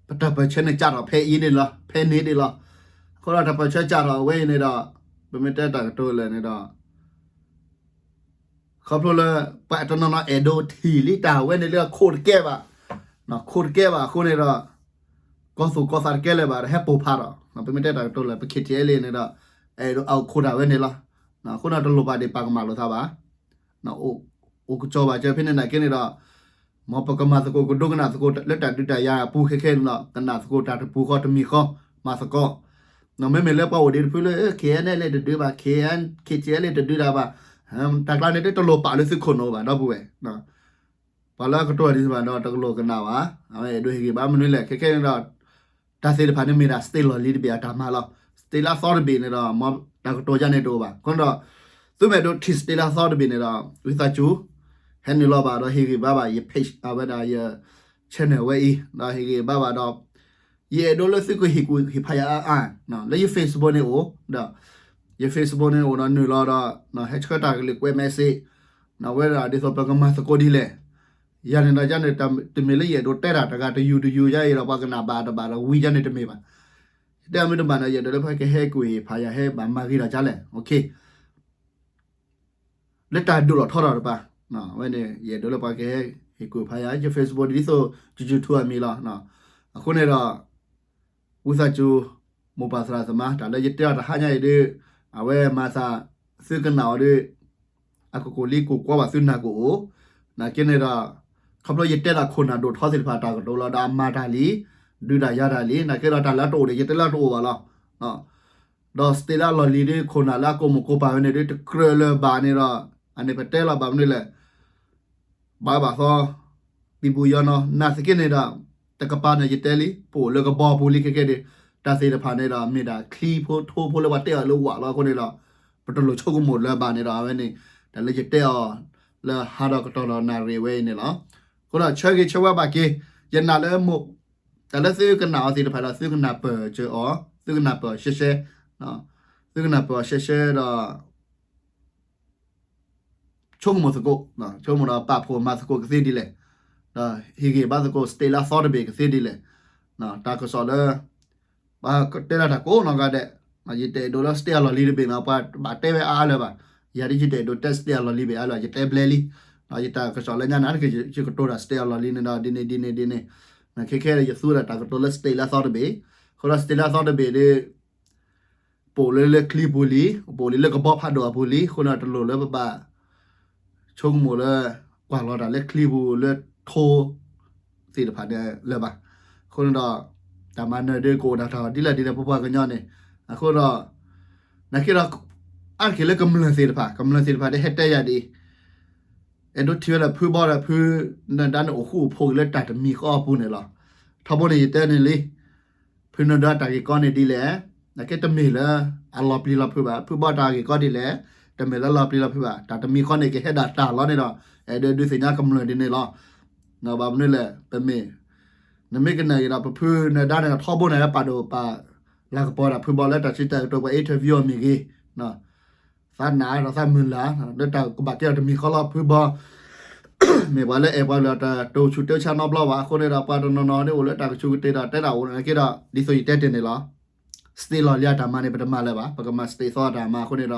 ပတၢ်ပၢၢ်ဆၢန့ၣ်ကးထီၣ်ဖဲအံၤန့ၣ်လီၤ ဖဲန့ၣ်ဒၣ်လီၤ. အဃိဒီးတၢ်ပၢၢ်ဆၢကးထီၣ်အဝဲအံၤန့ၣ်ဒီး ပမ့ၢ်တဲတၢ်ကတိၤလၢာ်န့ၣ်ဒီး ခီဖျိလၢ ပှၤတနီၤနီၤအဲၣ်ဒိးထံၣ်လံတၢ်ဝဲန့ၣ်လၢခိၣ်တကဲဘၣ်, ခိၣ်တကဲဘၣ်အဃိန့ၣ်ဒီး ကီၢ်သူၣ်ကီၢ်သးတကဲလၢၤဘၣ်ဒီး ဟဲပိာ်ဖးဒီး ပမ့ၢ်တဲတၢ်ကတိၤလၢာ် ပ K T L A န့ၣ်ဒီး အဲၣ်ဒိးအခိၣ်တၢ်ဝဲန့ၣ်လီၤ. အဃိန့ၣ်တလိၣ်ဘၣ်ဒံးပာ်ကမၣ်လိာ်သးဘၣ် အိၣ်ကစီၤဘၣ်စၢၤဖဲန့ၣ်နာ်က့န့ၣ်ဒီး မ်ပကမၤသကိးကဒိကနၣ်သကိးလၢတၢ်ဒုးတၢ်ယၤအပူၤခဲခဲန့ၣ်လီၤ. ကနၣ်သကိးတၢ်တပူၤဃီတမံၤဃီ မၤသကိး မ့မ့ၢ်လၢပှၤအိၣ်ဒံးတဖုလၢ K N L A တဒုးဘၣ် K N K T L A တဒုးတၢ်ဘၣ် တၢ်ကျါန့ၣ်တလိၣ်ပာ်လၢသုခိၣ်နူာ်ဘၣ်ဒီပုၢ်ဝဲၢ် ပှၤလၢအကတိၤဒံးဘၣ်ဒီးတလိၣ်ကနၣ်ဘၣ် အဝဲအဲၣ်ဒိးဟ့ၣ်ဂံၢ်ဘါမနုၤလဲၣ် ခဲခဲန့ၣ်ဒီး တၢ်သ့ၣ်တဖၣ်န့ၣ်မ့ၢ်ဒၣ် state လီၢ်လံၤတဘ့ၣ်အတၢ်မၤလီၤ. state လၢအသီတဘ့ၣ်န့ၣ်ဒီး တၢ်ကတိၤယါန့ၣ်တအိၣ်ဘၣ် အဃိန့ၣ်ဒီး သုမ့ၢ်အဲၣ်ဒိးထံၣ် state လၢအသီတဘ့ၣ်န့ၣ်ဒီး ဝံသးစူၤ ဟဲနုာ်လီၤဘၣ်ဒီးဟ့ၣ်ဂံၢ်ဘါဘၣ်ယ page အဝဲဒၣ်ယ channel ဝဲအံၤ ဒီးဟ့ၣ်ဂံၢ်ဘါဘၣ်ဒီး ယအဲၣ်ဒိးလၢသုကဟ့ၣ်ကူၣ်ဟ့ၣ်ဖးယၤအါအါ လၢယ Facebook န့ၣ်အိၣ် ဒီး ယ Facebook န့ၣ်အိၣ်ဒီးနုာ်လီၤဒီး ဟဲဆှၢတၢ်ကလုၢ်ကွဲး message ဝဲဒၣ်ဒ်သိးပကမၤသကိးဒ်လဲၣ် ယၤန့ၣ်ဒီးယၤန့ၣ် တမ့ၢ်လၢယအဲၣ်ဒိးတဲတၢ်တဂၤတယူၤတယူၤယၤအံၤဒီးပှၤကနၣ်ဘၣ်တဘၣ်ဒီးဝံယၤန့ၣ်တမ့ၢ်ဘၣ်. ယတဲအမ့ၢ်တဘၣ်ဒီး ယအဲၣ်ဒိးလၢပှၤကဟဲကူၣ်ဟ့ၣ်ဖးယၤ ဟဲဘၣ်မၤဂ့ၤဒီးယၤလဲၣ် လၢတၢ်ဒိၣ်လီၤထီထီၣ်တပၤ ဝဲန့ၣ် ယအဲၣ်ဒိးလၢပှၤကဟဲဟ့ၣ်ကူၣ်ဖးယၤ ယ Facebook ဒ်သိး YouTube အမံၤလီၤ. အဃိန့ၣ်ဒီး ဝံသးစူၤ မိၢ်ပၢ်သရၣ်သမါ တၢ်လၢယတဲအီၤတဟါညါအံၤဒီး အဝဲမၤသး သုကနၣ်အီၤဒီး အကကိၣ်လံကိၣ်ကွီဘၣ်သုနၢ်ကအိၣ် နာ်က့န့ၣ်ဒီး ခီဖျိယတဲဒၣ်ခိၣ်နၢ်ဒိၣ်ထီသ့ၣ်တဖၣ်တၢ်ကတိၤလီၤဒီးအမၤတၢ်လံ ဒုးတၢ်ယၤတၢ်လံ နာ်က့ဒီးတၢ်လၢအတအိၣ်န့ၣ် ယတဲလၢအတအိၣ်ဘၣ်လီၤ. ဒီး state လၢအလီၢ်လံၤဒီး ခိၣ်နၢ်လၢအကိာ်မိၢ်ကိာ်ပၢ်ဝဲန့ၣ်ဒီး တကြၢးလၢၤဘၣ်န့ၣ်ဒီး အန့ၣ်ပတဲလီၤဘၣ်မနုၤလဲၣ် ဘၣ်ဘၣ်သီ ပံၤပူၤယီနီၤ နာ်သက့န့ၣ်ဒီး တကပၤန့ၣ်ယတဲလံ ပအိၣ်လၢကဘီပူၤလံခဲခဲဒံး တၢ်သ့ၣ်တဖၣ်န့ၣ်ဒီး မ့ၢ်ဒၣ်ချံဖိထိဖိလၢပှၤတဲအီၤလၢဝးလီၤအဃိန့ၣ်ဒီး ပတလိၣ်ဆိကမိၣ်လၢၤဘၣ်န့ၣ်ဒီး အဝဲန့ၣ် တၢ်လၢယတဲအီၤ လၢဟါဒီးကတီၢ်ဒီးနၣ်ရံၣ်ဝဲအံၤန့ၣ်လီၤ. အဃိဒီးဆၢဂ့ၤဆၢဝါဘၣ်က့ၤ ယနာ်လၢမိၢ် တၢ်လၢသုကနၣ်အီၤသ့ၣ်တဖၣ်ဒီး သုကနၢ်ပၢၢ်စၢၤအီၤ သုကနၢ်ပၢၢ်အီၤရှဲရှဲ သုကနၢ်ပၢၢ်အီၤရှဲရှဲဒီး ဆိကမိၣ်သကိး ဆိကမိၣ်ဒီးပာ်ဖှိၣ်မၤသကိးကသ့ဒ်လဲၣ်, ဒီးဟ့ၣ်ဂံၢ်ဘါသကိး state လၢအသီတဘ့ၣ်ကသ့ဒ်လဲၣ်, တၢ်ကစီၣ်လၢ ပှၤတဲဒၣ်တၢ်ကိးနီၢ်ဂၤဒဲး, ယတအဲၣ်ဒိးလၢ state အလီၢ်လံၤတဘ့ၣ်နီၤ ပှၤဘၣ်တဲဝဲအါအါလၢၤဘၣ်, ယၤဒ်ယတအဲၣ်ဒိးတဲ state အလီၢ်လံၤဘ့ၣ်အါလၢၤ ယတဲဘျဲလံ, ယတၢ်ကစီၣ်လၢညါန့ၣ် ယကတိၤတၢ် state အလီၢ်လံၤန့ၣ်ဒီး ဒ်န့ၣ်ဒ်န့ၣ်ဒ်န့ၣ်, ခဲခဲဒီးယသူဝဲဒၣ်တၢ်ကတိၤလၢ state လၢအသီတဘ့ၣ်, အဃိဒီး state လၢအသီတဘ့ၣ်ဒီး ပအိၣ်လၢလၢချံပူၤလံ, ပအိၣ်လံလၢကဘီဖးဒိၣ်အပူၤလံ, အဃိန့ၣ်တလိၣ်လၢပဘၣ် ဆိကမိၣ်လၢ ကွၢ်လီၤတၢ်လၢချံပူၤလၢထိသ့ၣ်တဖၣ်န့ၣ်လၢၤဘၣ်. အဃိန့ၣ်ဒီး တၢ်မၤနၢၤဒ်ကအိၣ်ဒၣ်တၢ်ဒ်လဲၣ်ဒ်လဲၣ် ပပှၤကညီန့ၣ်, အဃိဒီး နာ်က့ဒီး အါတက့ၢ်လၢကမျၢၢ်သ့ၣ်တဖၣ်, ကမျၢၢ်သ့ၣ်တဖၣ်ဒ်ဟဲတဲယၤဒ်အံၤ, အဲၣ်ဒိးထံၣ်ဝဲဒၣ်ဖုဘီဒီးဖုနၢၤဒါန့ၣ်အိၣ်ဃူအိၣ်ဖိးက့ၤလၢတၢ်တမံၤဃီအပူၤန့ၣ်လီၤ. ထီဘိန့ၣ်ယတဲန့ၣ်လံ ဖုနၢၤဒါတၢ်ဂ့ၢ်ကီန့ၣ်ဒ်လဲၣ်, နာ်က့တမ့ၢ်လၢအလီၤပျံၤလီၤဖုးဘၣ်, ဖုဘီတၢ်ဂ့ၢ်ကီဒ်လဲၣ်, တမ့ၢ်လၢလီၤပျံၤလီၤဖုးဘၣ်, တၢ်တမံၤဃီန့ၣ်ကဟဲဒၣ်တၢ်လီၤန့ၣ်ဒီး အဲၣ်ဒိးဒုးသ့ၣ်ညါကမျၢၢ်ဒ်န့ၣ်လီၤ. ဘၣ်မနုၤလဲၣ် ပမ့ၢ် နမ့ၢ်ကနၣ်က့ၤဒီး ပဖုနၢၤဒါန့ၣ်ဒီး ထီဘိန့ၣ် ပာ်ဒိၣ်ပာ်လၤကပီၤဒၣ်ဖုဘီလၢတၢ်စံးတၢ်ကတိၤပှၤ interview အီၤမ့ၢ်ဂ့ၤ, သးနးဒီးသးမုၢ်လၢ်, လၢတၢ်ကဘၣ်ကဲထီၣ်တမံၤဃီလီၤ ဖုဘီ မ့ၢ်ပှၤလၢအဲၣ်ပှၤလၢတၢ်တိၤဆူၣ်တိၤဆါနီတဘျီဘၣ်. အဃိန့ၣ်ဒီး ပှၤတနီၤနီၤန့ၣ်အိၣ်လၢတၢ်ကဆူးကတ့ၢ်ဒီးတဲဒၣ်အိၣ်နာ်က့ဒီး ဒ်သိးယတဲတ့ၢ်န့ၣ်လီၤ. စတ့လီၤလံတၢ်မၤန့ၣ် ပတမၤလၢၤဘၣ်, ပကမၤစတ့သီတၢ်မၤအဃိန့ၣ်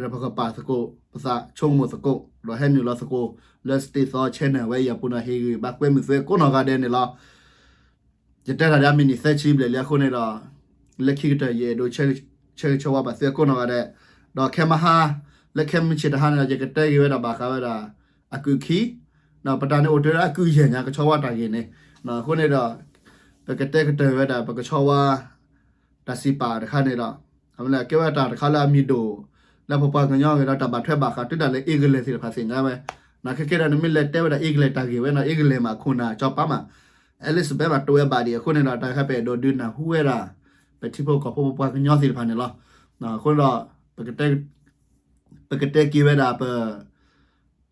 ဒီး ပကပာ်သကိး ပသးဆိကမိၣ်သကိး ဒီးဟဲနုာ်လီၤသကိး လၢစတ့သီ channel ဝဲအံၤအပူၤန့ၣ် ဟ့ၣ်ဂံၢ်ဘါကွဲမုာ်သုကိးနီၢ်ဂၤဒဲးန့ၣ်လီၤ. ယတဲတၢ်ဒ်အမံးနံးသၢဆံဘျဲၣ်လံအဃိန့ၣ်ဒီး လၢခံကတၢၢ်ယအဲၣ်ဒိးဆၢဂ့ၤဆၢဝါဘၣ်သုအကိးနီၢ်ဂၤဒဲး, ဒီးခဲမဟါ လၢခဲမုၢ်ဆ့ၣ်တဟါန့ၣ်ဒီး ယကတဲက့ၤဝဲဒၣ်ဘၣ်ဃးဝဲဒၣ် အကုၢ်ခံ, ပတၢ်န့ၣ်အိၣ်တ့ၢ်လၢအကုၢ်ယဲၢ်ညါ ကဆီဝါတၢ်ဂ့ၢ်န့ၣ်, အဃိန့ၣ်ဒီး ပကတဲကတၢၢ်ဝဲဒၣ် ပကဆီဝါ တၢ်စံးပာ်တခါန့ၣ်ဒီး အဝဲန့ၣ်ကဲဝဲတၢ်တခါလၢအမံၤဒိၣ် လၢပပှၤကညီဂ့ၤဒီး တၢ်ဘၣ်ထွဲဘၣ်ဃးတုၤဒၣ်လဲာ် အ့ကလဲၣ်သ့ၣ်တဖၣ်သ့ၣ်ညါဝဲ, နာ်က့ကဲဒီး နမ့ၢ်လဲၤတဲဝဲဒၣ်အ့ကလဲၣ်တၢ်ဂ့ၢ်ဝဲန့ၣ် အ့ကလဲၣ်မးခိၣ်နၢ်ကၠီၤပၤမး Elizabeth မး တအိၣ်ဝဲဘၣ်ဒံးအဃိန့ၣ်ဒီး တၢ်ခါပအဲၣ်ဒိးဒုးနၢ်ဟူဝဲဒၣ် ပထံဖိကီၢ်ဖိပပှၤကညီသ့ၣ်တဖၣ်န့ၣ်လီၤ. အဃိန့ၣ်ဒီး ပကတဲက့ၤဝဲဒၣ်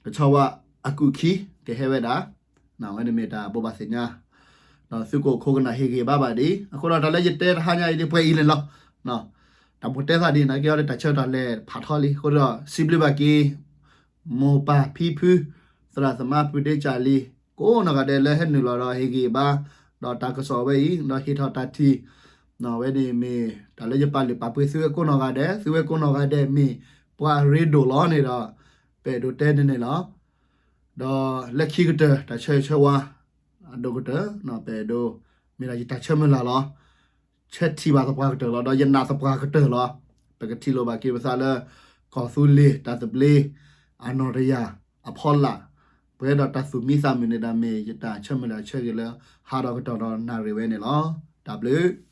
ပ ကဆီဝါအကုၢ်ခံ ကဟဲဝဲဒၣ်, အဝဲန့ၣ်မ့ၢ်တၢ်ဘိးဘၣ်သ့ၣ်ညါ, ဒီးသုကအိၣ်ခိးကနၣ်ဟ့ၣ်ဂံၢ်ဘါဘၣ်ဒံး, အဃိဒီးတၢ်လၢယတဲတဟါညါအံၤဒ်ပှဲၤအံၤန့ၣ်လီၤ. တၢ်ဘိးတဲသးဒ်န့ၣ်က့ၤအီၤဒီး တၢ်ဆၢကတီၢ်လဲၤဖးထီလံ, အဃိဒီးစံးဘျုးဘၣ်က့ၤ မိၢ်ပၢ်ဖံဖု သရၣ်သမါပုၢ်ဒ့ကၢ်လံ ကိးနီၢ်ဂၤဒဲးလၢဟဲနုာ်လီၤဒီးဟ့ၣ်ဂံၢ်ဘါ, ဒီးတၢ်ကစီၣ်ဝဲအံၤ ဒီးဟ့ၣ်ထီၣ်တၢ်ထံၣ်, ဝဲန့ၣ်မ့ၢ်တၢ်လၢယပာ်လုၢ်ပာ်ပှ့ၤသုဝဲကိးနီၢ်ဂၤဒဲး, သုဝဲကိးနီၢ်ဂၤဒဲးမ့ၢ်ပှၤအရ့ဒိၣ်လီၤန့ၣ်ဒီး ပအဲၣ်ဒိးတဲန့ၣ်န့ၣ်လီၤ. ဒီးလၢခံကတၢၢ် တၢ်ဆၢဂ့ၤဆၢဝါ အဒိၣ်ကတၢၢ် ပအဲၣ်ဒိး မ့ၢ်ဒၣ်ယတၢ်ဆၢမုၢ်လၢ်လီၤ. ဆၢထံၣ်ဘၣ်သပှၢ်ကတၢၢ်လီၤ, ဒီးယနာ်သပှၢ်ကတၢၢ်လီၤ. ပကထံၣ်လိာ်ဘၣ်က့ၤပသးလၢ ကီၢ်သူလ့ၤ တၢ်သဘျ့ အနီၢ်တယၢ် အဖီလာ် ပှဲၤဒီးတၢ်သူၣ်မံသးမုာ်န့ၣ်ဒီး မ့ၢ်ယတၢ်ဆၢမုၢ်လၢ်ဆၢဂ့ၤလၢ ဟးဒီးကတီၢ်ဒီးနၣ်ရံၣ်ဝဲန့ၣ်လီၤ. တၢ်ဘျုး